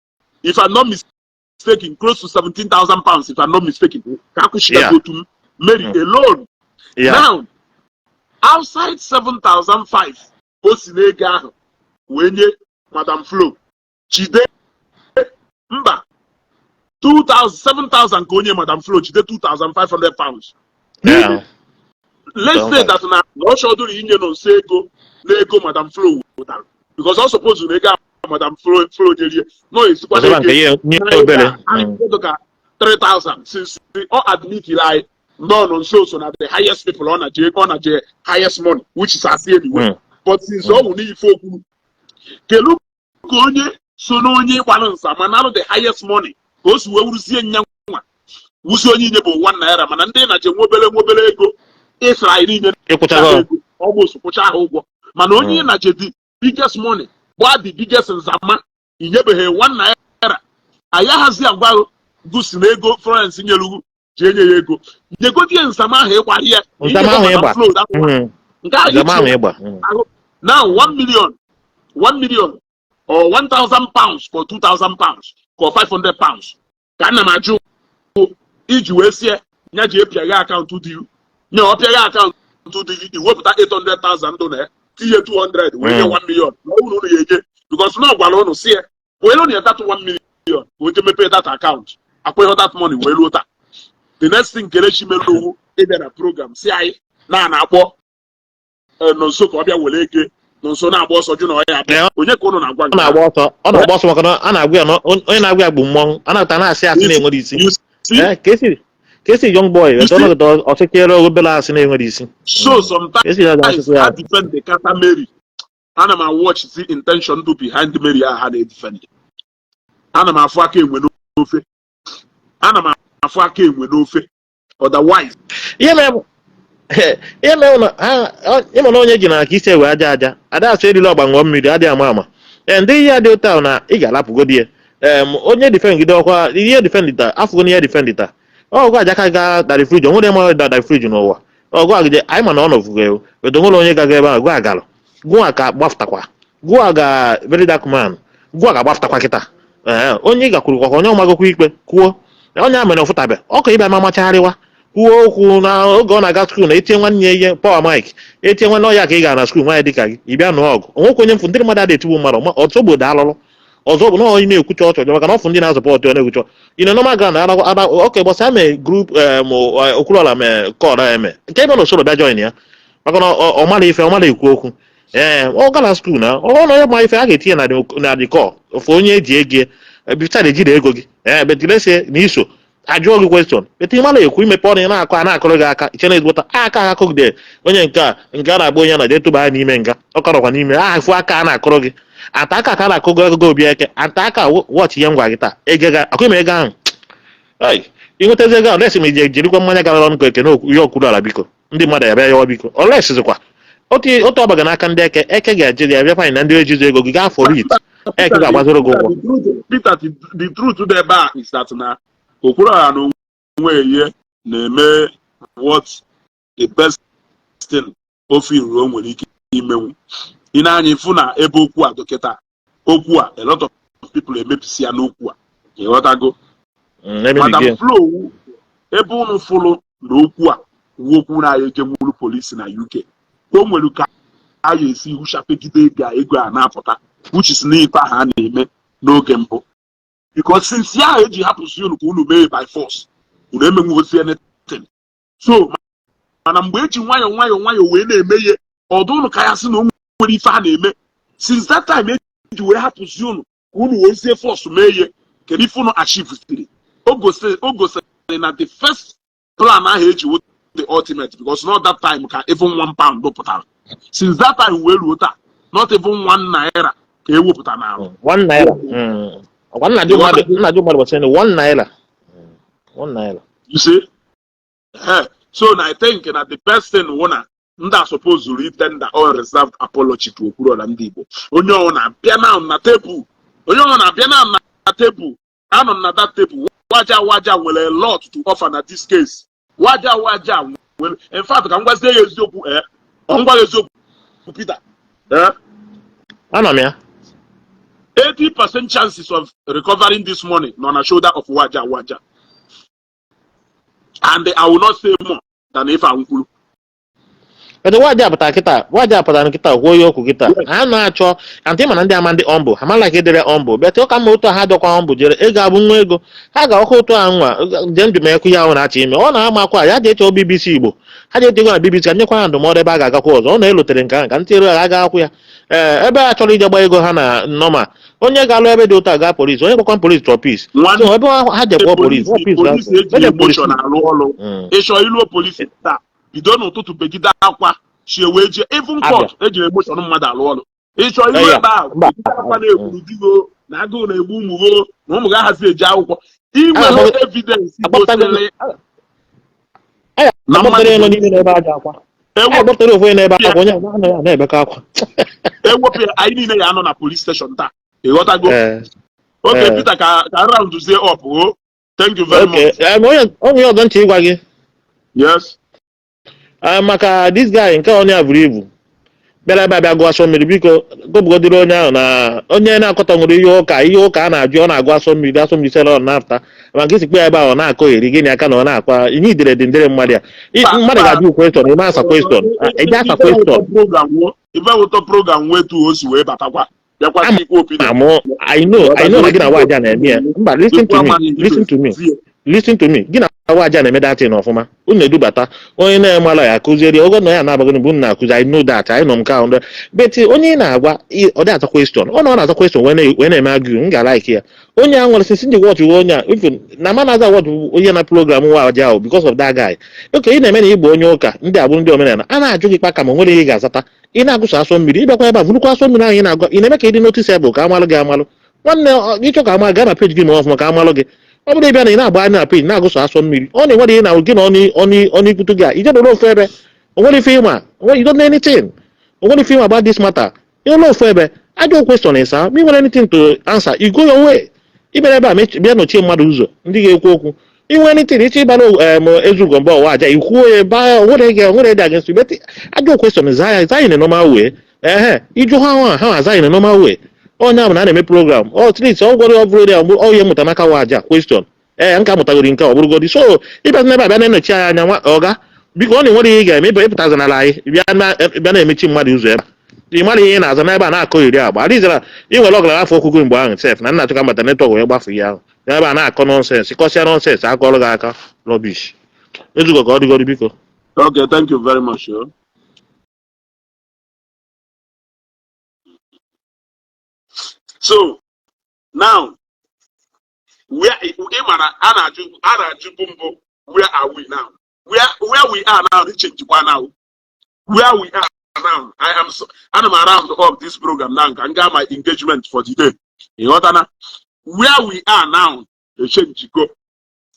if I'm not mistaken, close to £17,000, if I'm not mistaken, ka akwụchi ya go to Mary alone. Now, outside 7,005 o si n'ego ahụ wee nye Madam Flo, jide mba 2,000, 7,000 ka onye Madam Flo jide £2,500. Let's say that na ọ chọdụrụ inye Nonso ego n'ego Madam Flo wetara, because ọ suppose na ego ahụ Madam Flo nyerie nọ esikwa Ọzọkwa nke ihe nye obere. Ka 3,000, since ọ admit anyị nọ Nonso so na the highest people ọ na je highest money, which is asị anyway. But since ọ wụ n'ife okwu kelu ka onye so n'onye ịgbalụ nsa ma narụ the highest money, ka o si wee wuruzie nya nwa wusi onye inye bụ ₦1, mana ndị na-je nwa obere ego ịsara anyị niile Ịkwụchago. Ego almost kwụcha ha ụgwọ, mana onye na-je the biggest money, gbaa the biggest nzama, inyebeghị ₦1. Anyị aghazi agwa gusi na ego Florence nyere ji enye ya ego, nyegodie nzama ahụ ịgbara ya. Nzama ahụ ịgba. Flow, that one. Nke ahụ Nzama ahụ iche ịgba. Now 1 million, 1 million or £1,000 for £2,000 for £500, ka ana m ajụ iji wee sie ya ji epịaghe account dị nye ọ pịaghe account dị gị, iwepụta 800,000 ndụ na ya, tinye 200 wee nye 1 million na ọ bụrụ unu ya enye, because na ọ gwara unu sie wee unu ya that 1 million ka o je mepee that account, akwụghị that money wee ruo taa. The next thing Kelechi mere owu ịbịa na program si anyị na na-akpọ Nonso ka ọ bịa were ego. Nonso na-agba ọsọ jụ na ọ ya abịa. Onye ka unu na-agwa Ọ nke na-agba ọsọ, ọ na-agba ọsọ maka na a na-agwa ya na onye na-agwa ya bụ mmọnwụ a na-ata na-asị asị na-enwere isi. You see? Eh, ka esi young boy You see? ọnọgide ọchịchịrị obere asị na-enwere isi. So sometimes Ka esi ya asịsị ya. Ha defend the kata Mary, ana m watch the intention do behind Mary ahụ ha na-edefend. Ana m afụ aka enwe n'ofe, ana m afụ aka enwe n'ofe, otherwise Ihe mere na ha ịma na onye ji na aka isi ewe aja aja ada asụ erila ọgba ṅụọ mmiri adịghị ama ama. Ee, ndị ihe dị ụtọ ahụ na ị ga-alapụgodi ya. Onye defend gide ọkwa ihe defend taa afụgo na ihe defend taa ọgụ ajaka ga dari friji onwere ma da dari friji n'ụwa ọgụ agide anyị ma na ọ nọfugo ewu edo nwere onye gaga ebe ahụ gụ agalụ gụa ka gbafụtakwa gụa ga very dark man gụa ga-agbafụtakwa kịta. Ee, onye ị gakwuru kwa onye ọmagokwa ikpe kwuo onye a mere ọfụtabe ọkụ ịbịa ma machagharịwa kwuo okwu na oge ọ na-aga school na etie nwanne ya ihe power mike etie nwanne ọya ka ị gara na school nwaanyị dịka gị ị bịa nụọ ọgụ onwekwa onye mfụ ndị mmadụ adịghị etigbu mmadụ ma ọtụ obodo alụlụ ọzọ bụ na onye na-ekwucha ọchọ maka na ọfụ ndị na-azọpọtụ ọ na-ekwucha ị na normal ground ara oke gbasa mee group Okwuluọla mee kọl eme nke ebe na usoro bịa join ya maka na ọ mara ife ọ mara ekwu okwu. Ee, ọ gara school na ọ na onye ma ife a ga-etinye na the call ofu onye eji ego bifta ejiri ego gị. Ee, betilese na iso ajụọ gị question bete ị mara ekwu imepe ọnụ ị na-akọ a na-akụrụ gị aka iche na ezigbota aka akụgide onye nke a nke a na-agba onye na jee tụba ya n'ime nga ọ kọrọkwa n'ime aha fụ aka a na-akụrụ gị ata aka ka a na-akụ gị ego obi eke ata aka wọchị ihe ngwa gị taa ego ga akụ ime ego ahụ. Ei, ị nwetazi ego ahụ lesi ma ije jirikwa mmanya gara ọnụ ka ekene ihe okwuru ala biko ndị mmadụ ya bịa yọwa biko olesizikwa otu otu ọbaga n'aka ndị eke eke ga-eje ya bịa fanyị na ndị ejizi ego gị gaa for it eke ga-agbaziri gị ụgwọ. The truth, Peter, the truth dị ebe a is that na Okwuluọra na onwe ihe na-eme what the best thing ofe iru o nwere ike imenwu. Ị na-anya ịfụ na ebe okwu a dọkịta okwu a, a lot of people emebisi ya n'okwu a, ịghọtago? Emebigo. Madam Flo, ebe unu fụlụ na okwu a wu okwu na-aya ejenwuru polisi na UK, o nwere ka a ga-esi hụchapegide ego a ego a na-apụta, which is n'ife ahụ a na-eme n'oge mbụ, because since ya eji hapụzi unu ka unu mee by force unu emenwugozi anything. So mana mgbe eji nwayọọ nwayọọ nwayọọ wee na-eme ihe ọdụ unu ka ya sị na o nwere ife a na-eme since that time eji wee hapụzi unu ka unu wee zie force mee ihe, kedu ife unu achieve siri? O gosiri na the first plan ahụ eji wo the ultimate, because not that time ka even £1 pụtara. Since that time wee ruo taa, not even ₦1 ka ewepụta n'arụ. ₦1. Ọkwa nna jụ mmadụ gbasara ₦1. ₦1. You see? So na I think na the best thing wụ na ndị a suppose to tender unreserved apology to Okwuluọra ndị Igbo. Onye ọ na-abịa na tebụl, onye ọ na-abịa na tebụl, anọ m na that table. Waja Waja nwere a lot to offer na this case. Waja Waja Wee in fact, ka m gwazie ya eziokwu, ee, ọ ngwa ya eziokwu, Peter, ee. Anọ m ya. 80% chances of recovering this money nọ na shoulder of Waja Waja, and I will not say more than if I kwuru. Kedu Waja pụtara kịta? Waja pụtara kịta kwuo ya okwu kịta. Ha na-achọ antị, mana ndị ama ndị ọmbụ ha mala ka edere ọmbụ bet ụka mma otu a ha dọkwa ọmbụ jere ego abụ nwa ego ha ga-ọkwa otu a nwa jee ndụ mekwu ya ahụ na-achọ ime ọ na-ama akwa ya jee chọọ BBC Igbo, ha jee ego na BBC ka nyekwa ha ndụmọdụ ebe a ga-agakwa ọzọ. Ọ na-elotere nke ahụ ka ntị elu ha ga-akwụ ya, ee, ebe a chọrọ ije gba ego ha na nọma. Onye ga-alụ ebe dị otu a gaa polisi, onye gbakwa polisi chọọ peace. Nwanne. So ebe ha je kpọọ polisi, Polisi, polisi eji eje polisi. Emotion arụ ọrụ. Ịchọ iluo polisi taa, bido n'ụtụtụ begide akwa chie wee jee even Abịa. court eji emotion mmadụ alụ ọrụ. Ịchọ ilu Eya, ebe ahụ, mba. begide akwa na-ekwuru digo na agụụ na-egbu ụmụ go na ụmụ gị ahazi eji akwụkwọ inwere evidence gosiri na agbapụtara mmadụ nọ n'ime n'ebe aja akwa. Ewepụ. Agbapụtara ofu onye n'ebe akwa, onye ahụ anọ ya na-ebekọ akwa. Ewepụ ya, anyị niile ya anọ na police station taa, ịghọtago? Ee. Okay. Ee. Peter, ka round zie up o. Thank you very Okay. much. Onye ọzọ ntị ịgwa gị. Yes. Maka this guy nke onye a buru ibu bịara ebe a bịa gụọ asọ mmiri, biko gụbụgodiri onye ahụ na onye na-akọta nwere ihe ụka a na-ajụ, ọ na-agụ asọ mmiri, asọ mmiri sere ọ na-apụta maka isi kpe ya ebe ahụ ọ na-akọ eri gịnị aka na ọ na-akwa ihe idere dị ndere mmadụ ya. Mmadụ ga-ajụ question, ị na-asa question, ị ga-asa question. Program wo ife ụtọ program wetu o si wee batakwa bịakwa ikwu opinion. Amụ, I know na gị na Waja na-eme ya. Mba, listen to me, listen to me, listen to me. Gị na Waja na-eme datin ọfụma. Unu na-edubata onye na-emala ya akụzieri ogo na ya na-abago bụ unu na-akụzi. I know that, I know nke ahụ, but onye ị na-agwa ọ dị aza question, ọ na-aza question wee na-eme argue, m ga-like ya. Onye a nwere since ndị watch onye a, even na ma na-aza watch onye na program Waja ahụ because of that guy. Okay, ị na-eme na ịbụ onye ụka, ndị abụ ndị omenala a na-ajụ gị kpa ka ma nwere ihe ị ga-azata. Ị na-agụso asọ mmiri, ịbịakwa ebe a vurukwa asọ mmiri ahụ ị na-agụ, ị na-eme ka ị dị noticeable ka amalụ gị amalụ. Nwanne, ịchọ ka ama gaa na page gị ma ọfụma ka amalụ gị. Ọ bụrụ ịbịa na ị na-agba anya na page na-agụso asọ mmiri, ọ na-enwere ihe na gị na ọnụ ọnụ ikwutu gị a ije nọrọ ofu ebe, o nwere ife ịma onwere. You don't know anything. O nwere ife ịma about this matter. Ị nọrọ ofu ebe, ajọ question ịsa ma ị nwere anything to answer, you go your way. Ị bịara ebe a bịa nọchie mmadụ ụzọ ndị ga-ekwu okwu. Inwe anything ịchọ ịbara em ezugo mgbe ọwa aja ikwuo ya ebe ahụ, onwere gị onwere dị against you, but ajọ question, zaa ya, zaa ya in a normal way. Ehe, ịjụ ha nwa ha aza in a normal way. Onye ahụ na a na-eme program ọ at least ọ gwara ọ bụrụ ya ọ ihe mmụta n'aka wa aja question. Ee, nke amụtagoro nke ọ bụrụgodi so ịbịa n'ebe a bịa na-enochi anyị anya. Nwa ọga, biko, ọ na-enwere ihe ị ga-eme ịbịa ịpụtazanala anyị bịa na-emechi mmadụ ụzọ ebe a. Ị mara ihe ị na-aza n'ebe a na-akọ iri agba adịzara ị nwere ọgara afọ okwukwe mgbe ahụ sef na nna achọ ka mbata network wee gbafu ihe ahụ n'ebe a na-akọ nonsense, kọsịa nonsense akọrọ gị aka rubbish ezugo ka ọ dịgodi, biko. Okay, thank you very much. Oh. So now, where ị mara a na-ajụ bụ mbụ, where are we now? Where we are now, change kwa now. Where we are now, I am so, ana m round up this program now ka m gaa my engagement for the day. Ịghọtana? Where we are now, change go.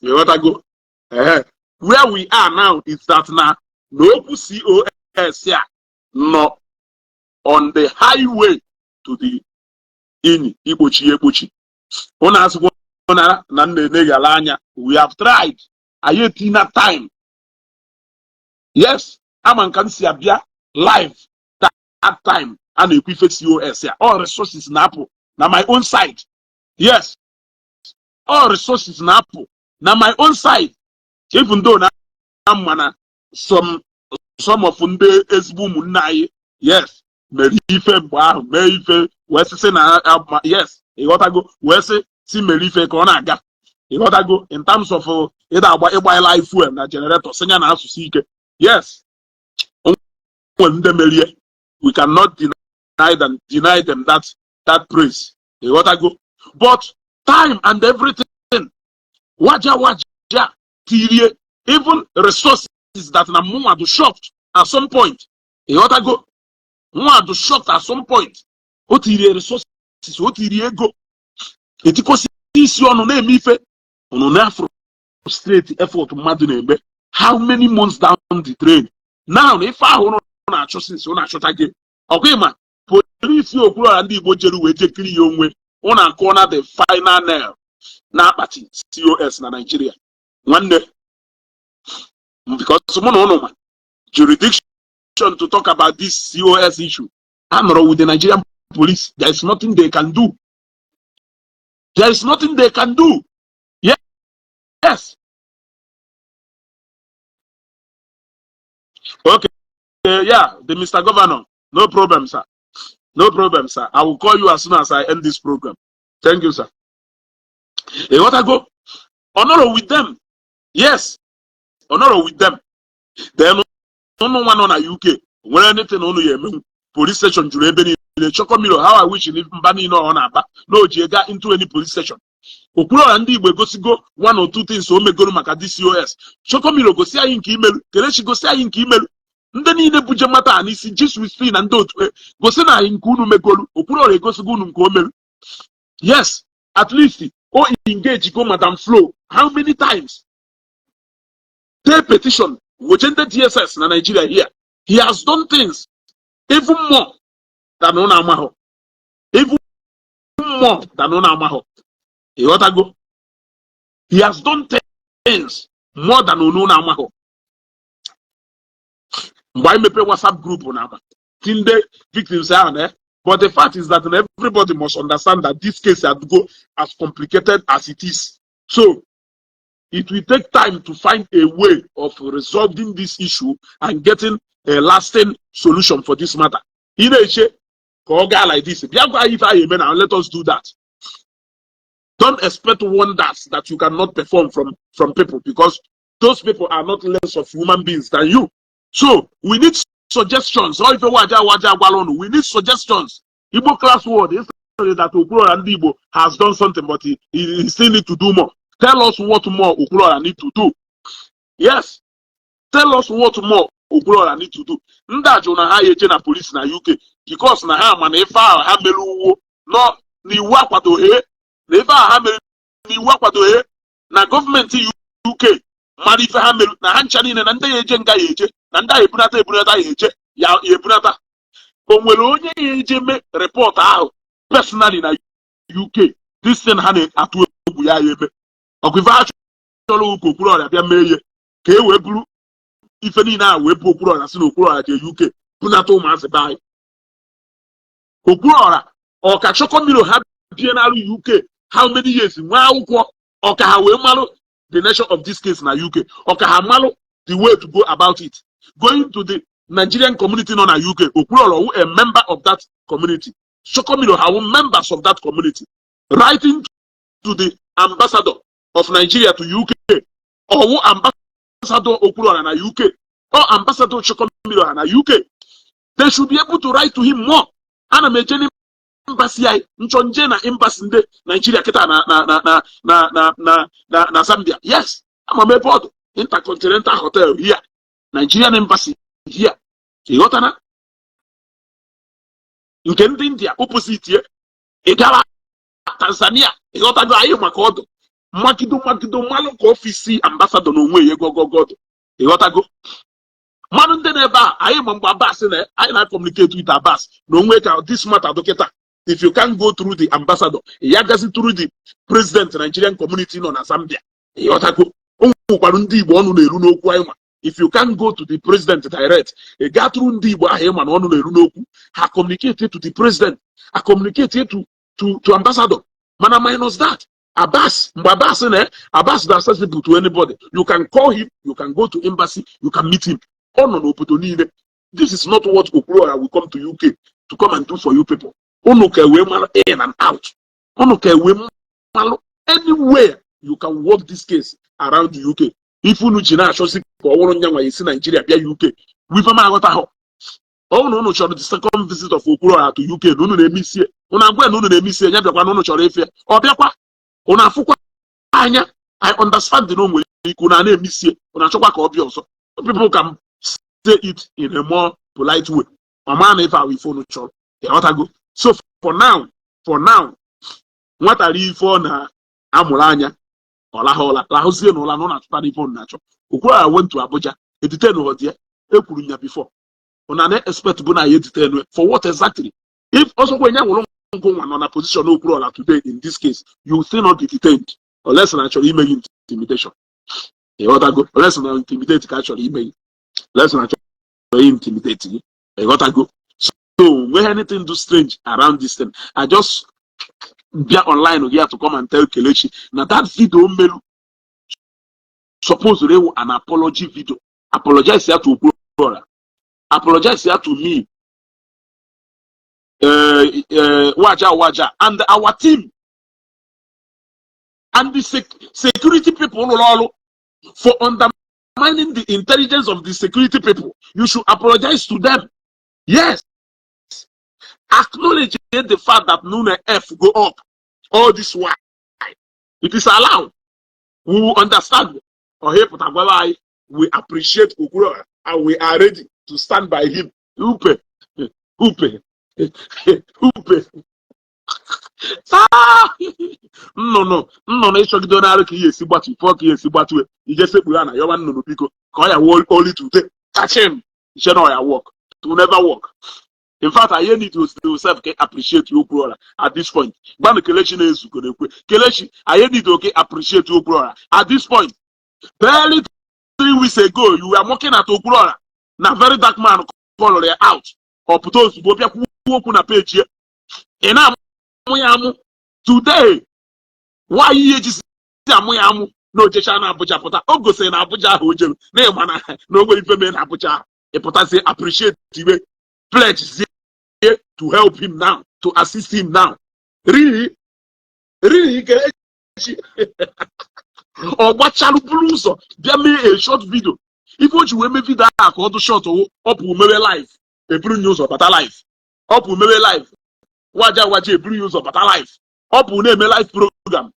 Ịghọtago? Ehe. Where we are now is that na okwu COS a nọ on the highway to the inyi ikpochi ekpochi. Ụnụ asịkwa na na nna eneghala anya. We have tried. Anyị etina time. Yes, ama nka m si abịa live that time a na-ekwu ife COS ya. All resources na-apụ na my own side. Yes, all resources na-apụ na my own side. Even though na ama na some of ndị ezigbo ụmụnne anyị, yes, mere ife mgbe ahụ, mee ife wee sị na yes, ịghọtago, wee sị si mere ife ka ọ na-aga, ịghọtago, in terms of ịda agba ịgba life fuel na generator sị ya na asụsụ ike. Yes, o nwere ndị merie. We cannot deny them that praise, ịghọtago? But time and everything, waja waja tirie even resources that na mụnwa do shocked at some point, ịghọtago, nwa do shocked at some point. O tirie resources, o tirie ego, etikosi isi ọnụ na-eme ife unu na frustrate effort mmadụ na-eme. How many months down the train now, ife ahụ unu na-achụ since unu achụta gị ọkwa ịma polisi Okwuluọra ndị Igbo jere wee jekiri ya onwe unu akụọ na the final nail na akpati COS na Nigeria. Nwanne, Because mụ na ụnụ ma jurisdiction to talk about this COS issue anọrọ with the Nigerian police. There is nothing they can do. There is nothing they can do. Yes. Okay, yeah, the Mr. Governor, no problem, sir. No problem, sir. I will call you as soon as I end this program. Thank you, sir. Ịghọtago? Ọ nọrọ with them. Yes, ọ nọrọ with them. Then ụnụ nwa nọ na UK nwere anything ụnụ ya emenwu? Police station juru ebe niile. Chokomilo, how I wish mba niile ọ na-aba na o ji ga into any police station. Okwuluọra ndị Igbo egosigo one or two things o megoro maka DCOS. Chokomilo, gosi anyị nke imelu. Kelechi, gosi anyị nke imelu. Ndị niile buje mata a n'isi Jiswisti na ndị otu e gosi na anyị nke unu megolu. Okwuluọra egosigo unu nke o meru. Yes, at least o engage go Madam Flo how many times, pay petition weje ndị DSS na Nigeria here. He has done things even more than unu amahụ, even more than unu amahụ. Ịghọtago? He has done things more than unu amahụ. Mgbe anyị mepere WhatsApp group na ama ti ndị victims ahụ na, but the fact is that everybody must understand that this case had go as complicated as it is, so it will take time to find a way of resolving this issue and getting a lasting solution for this matter. Ị na-eche ka ọ gaa like this, bịa gwa anyị ife anyị eme na let us do that. Don't expect wonders that you cannot perform from people, because those people are not less of human beings than you. So we need suggestions. Or ife waja waja gwala unu, we need suggestions. Igbo class world is that Okwuluora ndị Igbo has done something, but he still need to do more. Tell us what more Okwuluora need to do. Yes, tell us what more Okwuluora need to do. Ndị a jụrụ na ha ya eje na police na UK because na ha ma na ife ahụ ha mere uwo nọ n'iwu akwadoghị, na ife ahụ ha mere n'iwu akwadoghị, na gọọmenti UK mara ife ha mere, na ha ncha niile, na ndị ya eje nga ya eje, na ndị ahụ ebunata ebunata ya eje ya ya ebunata. O nwere onye ya eje mee report ahụ personally na UK? This thing ha na-atụ egwu ya ya eme ọkwa ife ha chọrọ ka Okwuluọra bịa mee ihe ka e wee buru ife niile a wee bụ Okwuluọra si na Okwuluọra jee UK bunata ụmụazị be anyị. Okwuluọra ọka Chokomilo ha bie n'alụ UK how many years, nwee akwụkwọ ọka ha wee malụ the nature of this case na UK, ọka ha malụ the way to go about it, going to the Nigerian community nọ na UK. Okwuluọra wụ a member of that community. Chokomilo ha wụ members of that community. Writing to the ambassador of Nigeria to UK, ọwụ ambassador Okwuluọra na UK or ambassador Chokomilo ha na UK, they should be able to write to him more. Ana m eje embassy anyị nchọ nje na embassy ndị Nigeria kịta na Zambia. Yes, ama m ebe ọdụ Intercontinental Hotel here, Nigerian embassy here. Ịghọtana? Nke ndị India opposite ye. Ị gara Tanzania, ịghọtago? Anyị maka ọdụ mmagido mmagido mmalụ ka office ambassador na onwe ya gogogodo. Ịghọtago? Mmanụ ndị na-ebe a anyị ma mgbe Abbas na anyị na-communicate with Abbas na onwe ka this matter dọkịta. If you can go through the ambassador, ya gazi through the president Nigerian community nọ na Zambia. Ịghọtago? O nwekwara ndị Igbo ọnụ na-eru n'okwu anyị ma. If you can go to the president direct, ị gaa through ndị Igbo ahụ ịma na ọnụ na-eru n'okwu, ha communicate to the president, ha communicate to ambassador. Mana minus that, Abbas, mgbe Abbas na Abbas dị accessible to anybody. You can call him, you can go to embassy, you can meet him. Ọ nọ n'obodo niile. This is not what Okwuluora will come to UK to come and do for you people. Unu ka wee mara in and out. Unu ka wee malụ anywhere you can work this case around the UK. If unu ji na-achọsi ka ọ wụrụ nyanwa esi Nigeria bịa UK, wife m aghọtaghọ. Ọ bụrụ na unu chọrọ the second visit of Okwuluora to UK, na unu na-eme isie, unu agwa na unu na-eme isie ya bịakwa, na unu chọrọ ife ọ bịakwa, unu afụkwa anya. I understand na o nwere ike unu a na-eme isie, unu achọkwa ka ọ bịa ọzọ. People can say it in a more polite way. Ọma na ife ahụ ife unu chọrọ. Ịghọtago? So for now, nwata rie ife ọ na-amụrụ anya, ọ lahụ ụla, lahụzie n'ụla na ọ na-achọta n'ife unu na-achọ. Okwuluora went to Abuja, e-detain ya. Ekwuru nya before, una na-expect bụ na ya e-detain for what exactly? If ọsọkwa enye nwụrụ ngụ nwa nọ na position Okwuluora today in this case, you will still not be detained unless na chọrọ ime gị intimidation. Ịghọtago? Unless na intimidate ka a chọrọ ime gị, unless na chọrọ intimidate gị. Ịghọtago? So nweghị anything do strange around this thing. I just bịa online gị to come and tell Kelechi na that video melu suppose rewu an apology video. Apologize ya to Okwuluora, apologize ya to me, waja waja and our team and the security people rụrụ ọrụ for undermining the intelligence of the security people. You should apologize to them. Yes, acknowledge the fact that Nuna F go up all this while. It is allowed, we will understand. Ọhịa anyị, we appreciate Okwuluora and we are ready to stand by him. Upe upe upe. Ah! Nnụnụ nnụnụ ịchọgide n'arụ ka ihe esi gbatu fụọ ka ihe esi gbatu ije sekpuru na yọba nnụnụ biko ka ọ ya wuo oli today. Catch him, iche na ọ ya work. It will never work. In fact, I need to self ka appreciate Okwuluora at this point. Gbanụ Kelechi na-ezugo na-ekwe Kelechi, I need to appreciate Okwuluora at this point. Barely 3 weeks ago, you were mocking at Okwuluora na Very Dark Man called ya out. Ọ pụta ozugbo bịa kwuo okwu na peji ya, ị na-amụ ya amụ. Today, why ihe ejizi amụ ya amụ na ojecha na Abuja pụta? O gosiri na Abuja ahụ o jere na ịma na o nwere ife mee na Abuja ahụ. Ịpụtazie appreciate iwe, pledge zie to help him now, to assist him now. Really, really, Kelechi, ọ gbachalụ buru ụzọ bịa mee a short video. Ife o ji wee mee video ahụ ka ọ dụ short wụ ọ pụ mewe live, eburu nye ụzọ bata live. Ọ pụ mewe live, waja waja eburu ya ụzọ bata live. Ọ pụ na-eme live program,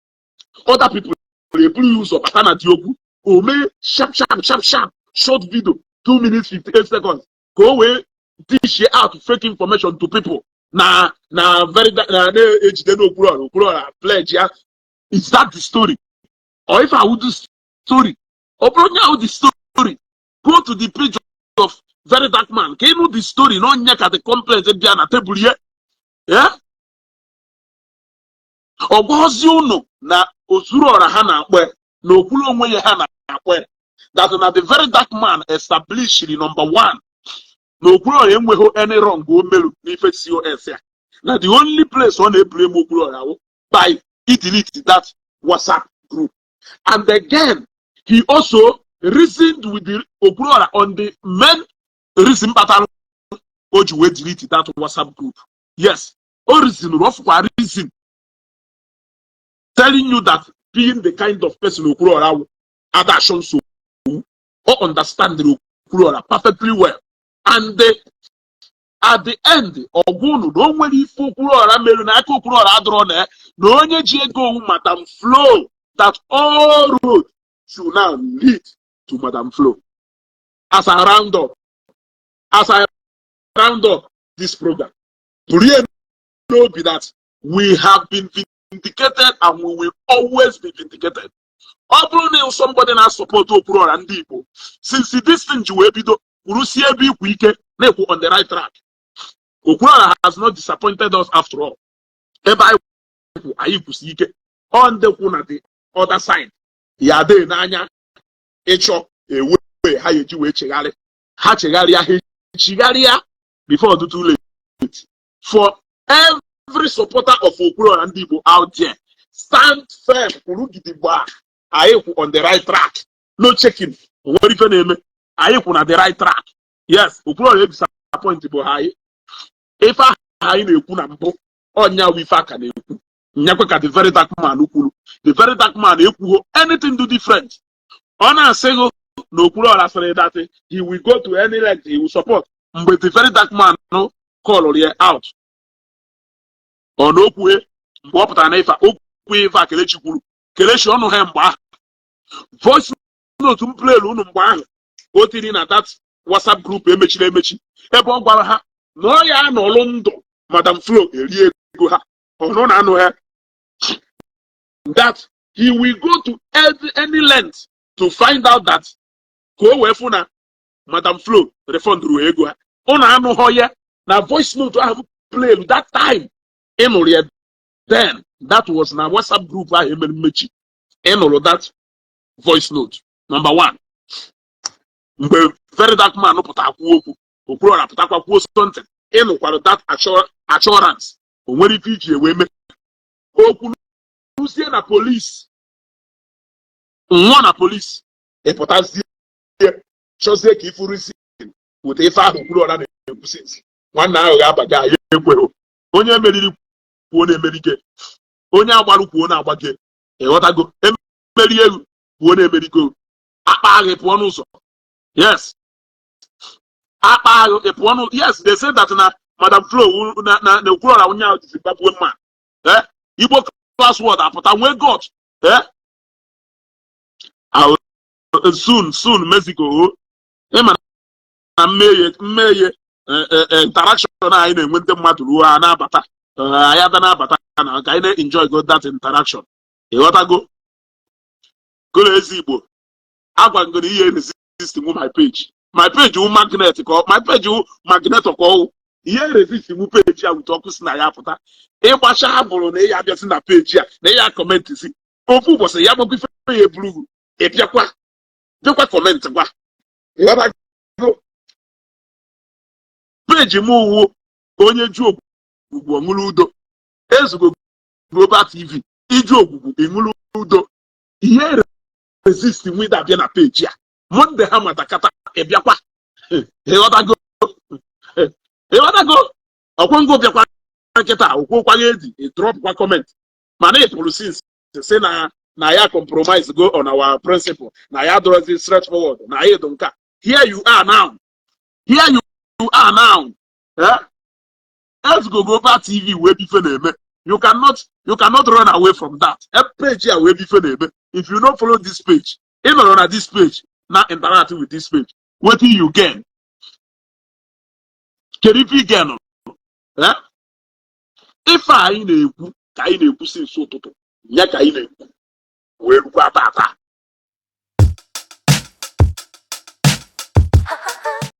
other people eburu ya ụzọ bata na dị okwu. O mee sharp sharp sharp sharp short video, 2 minutes 58 seconds, ka o wee dish out fake information to people na very na na-ejide n'Okwuluora. Okwuluora pledge ya. Is that the story? Or if I would do story, ọ bụrụ onye ahụ the story, go to the page of Very Dark Man ka ịnụ the story na onye ka the complaint bịa na tebụl ya. Yeah? Ọ gwazi unu na Ozuruọra ha na-akpọ ya, na okwuru onwe ya ha na-akpọ ya, that na the Very Dark Man established, number one, na Okwuluọra enweghị any wrong o meru n'ife COS ya, na the only place ọ na-eblame Okwuluọra wụ by delete that WhatsApp group. And again, he also reasoned with the Okwuluọra on the main reason kpatara o ji wee delete that WhatsApp group. Yes, o reason ọfụkwa reason telling you that being the kind of person Okwuluọra wụ, adashon nsogbu, o understand the Okwuluọra perfectly well. And at the end, ọgwa unu na o nwere ife Okwuluọra merụ na aka Okwuluọra adịrọ na ya, na onye ji ego owu Madam Flo, that all road should now lead to Madam Flo. As I round up this program, buru ya n'obi that we have been vindicated and we will always be vindicated. Ọ bụrụ na somebody na-support Okwuluọra ndị Igbo since this thing ji wee bido, kwurusie ebe ikwu ike na-ekwu on the right track. Okwuluọra has not disappointed us. After all, ebe anyị kwu, anyị kwụsi ike. Ọ ndị kwu na the other side ya adịghị n'anya ịchọ ewe ha eji wee chegharị. Ha chegharịa, ha echigharịa before dị too late. For every supporter of Okwuluọra ndị Igbo out there, stand firm, kwuru gidigba, anyị kwụ on the right track. No checking, o nwere ife na-eme, anyị kwụ na the right track. Yes, Okwuluọra disappoint bụ ha anyị. Ife ahụ anyị na-ekwu na mbụ, ọnya bụ ife aka na-ekwu nyekwe ka the Very Dark Man kwuru. The Very Dark Man ekwugo anything do different. Ọ na-asị gị na Okwuluọra sịrị that he will go to any length, he will support. Mgbe the Very Dark Man called ya out, ọ na okwue mgbe ọ pụtara na ife okwu ife a Kelechi kwuru. Kelechi ọnụ ha mgbe ahụ, voice note m playlu unu mgbe ahụ o tiri na that WhatsApp group emechiri emechi, ebe ọ gwara ha na ọ ya anọlụ ndụ Madam Flo erie ego ha, ọnụ na anụ ha, that he will go to any length to find out that ka o wee fụ na Madam Flo refunduru ego ha. Ụnụ anụghọ ya na voice note ahụ playlu that time? Ị nụrụ ya then. That was na WhatsApp group ahụ emere mmechi. Ị nụrụ that voice note? Number one, mgbe Very Dark Man pụta kwuo okwu, Okwuluọra pụtakwa kwuo something, ịnụkwara that assurance. O nwere ife iji wee mee okwu ruzie na police, nwụọ na police, ịpụtazie chọzie ka ifuru isi weta ife ahụ Okwuluọra na-ekwusi ntị. Nwanne ahụ ga-abaga ya ekweghị. Onye meriri kwuo na-emerike, onye agbarụ kwuo na-agbage. Ịghọtago? Emeri egwu kwuo na-emeriko. Akpa agha pụọ n'ụzọ. Yes, akpa agha ị pụọ n'ụzọ. Yes, they say that na Madam Flo na Okwuluọra ụnyaahụ Zimbabwe man, eh, Igbo class world apụta nwee God, eh. Soon soon Mexico o ịma na mmehie interaction anyị na-enwe, ndị mmadụ ruo ha na-abata, anyị ada na-abata na ka anyị na-enjoy go that interaction. Ịghọtago? Golo ezi Igbo agwa ngo na ihe resist nwu my page. My page wụ magnet ka my page wụ magnet ka ọwụ ihe resist nwu page a wute ọkụ si na ya pụta. Ịgbacha bụrụ na ị ya abịasị na page a na ya comment si ofu ụbọchị ya gbakwa ife ya eburu ịbịakwa bịakwa comment gwa. Ịghọtago? Page m wụ onye ju ogwugwu ọṅụrụ udo. Ezugo Global TV iju ogwugwu ịṅụrụ udo. Ihe resist nwida abịa na page a Monday ha matakata ịbịakwa. Ịghọtago? Ịghọtago? Ọkwọngụ bịakwa nkịta okwokwaghị edi drop kwa comment, mana ị pụrụ since si na ya compromise go on our principle, na ya dọrọzi straight forward na ya edo nke a. Here you are now, here you are now, eh? Ezugo Global TV wee bife na-eme. You cannot run away from that page a wee bife na-eme. If you no follow this page, ị nọrọ na this page na interact with this page, wetin you gain? Kedu ife ị gain? Eh? Ife a anyị na-ekwu ka anyị na-ekwu since ụtụtụ ya ka anyị na-ekwu wee rukwa tata.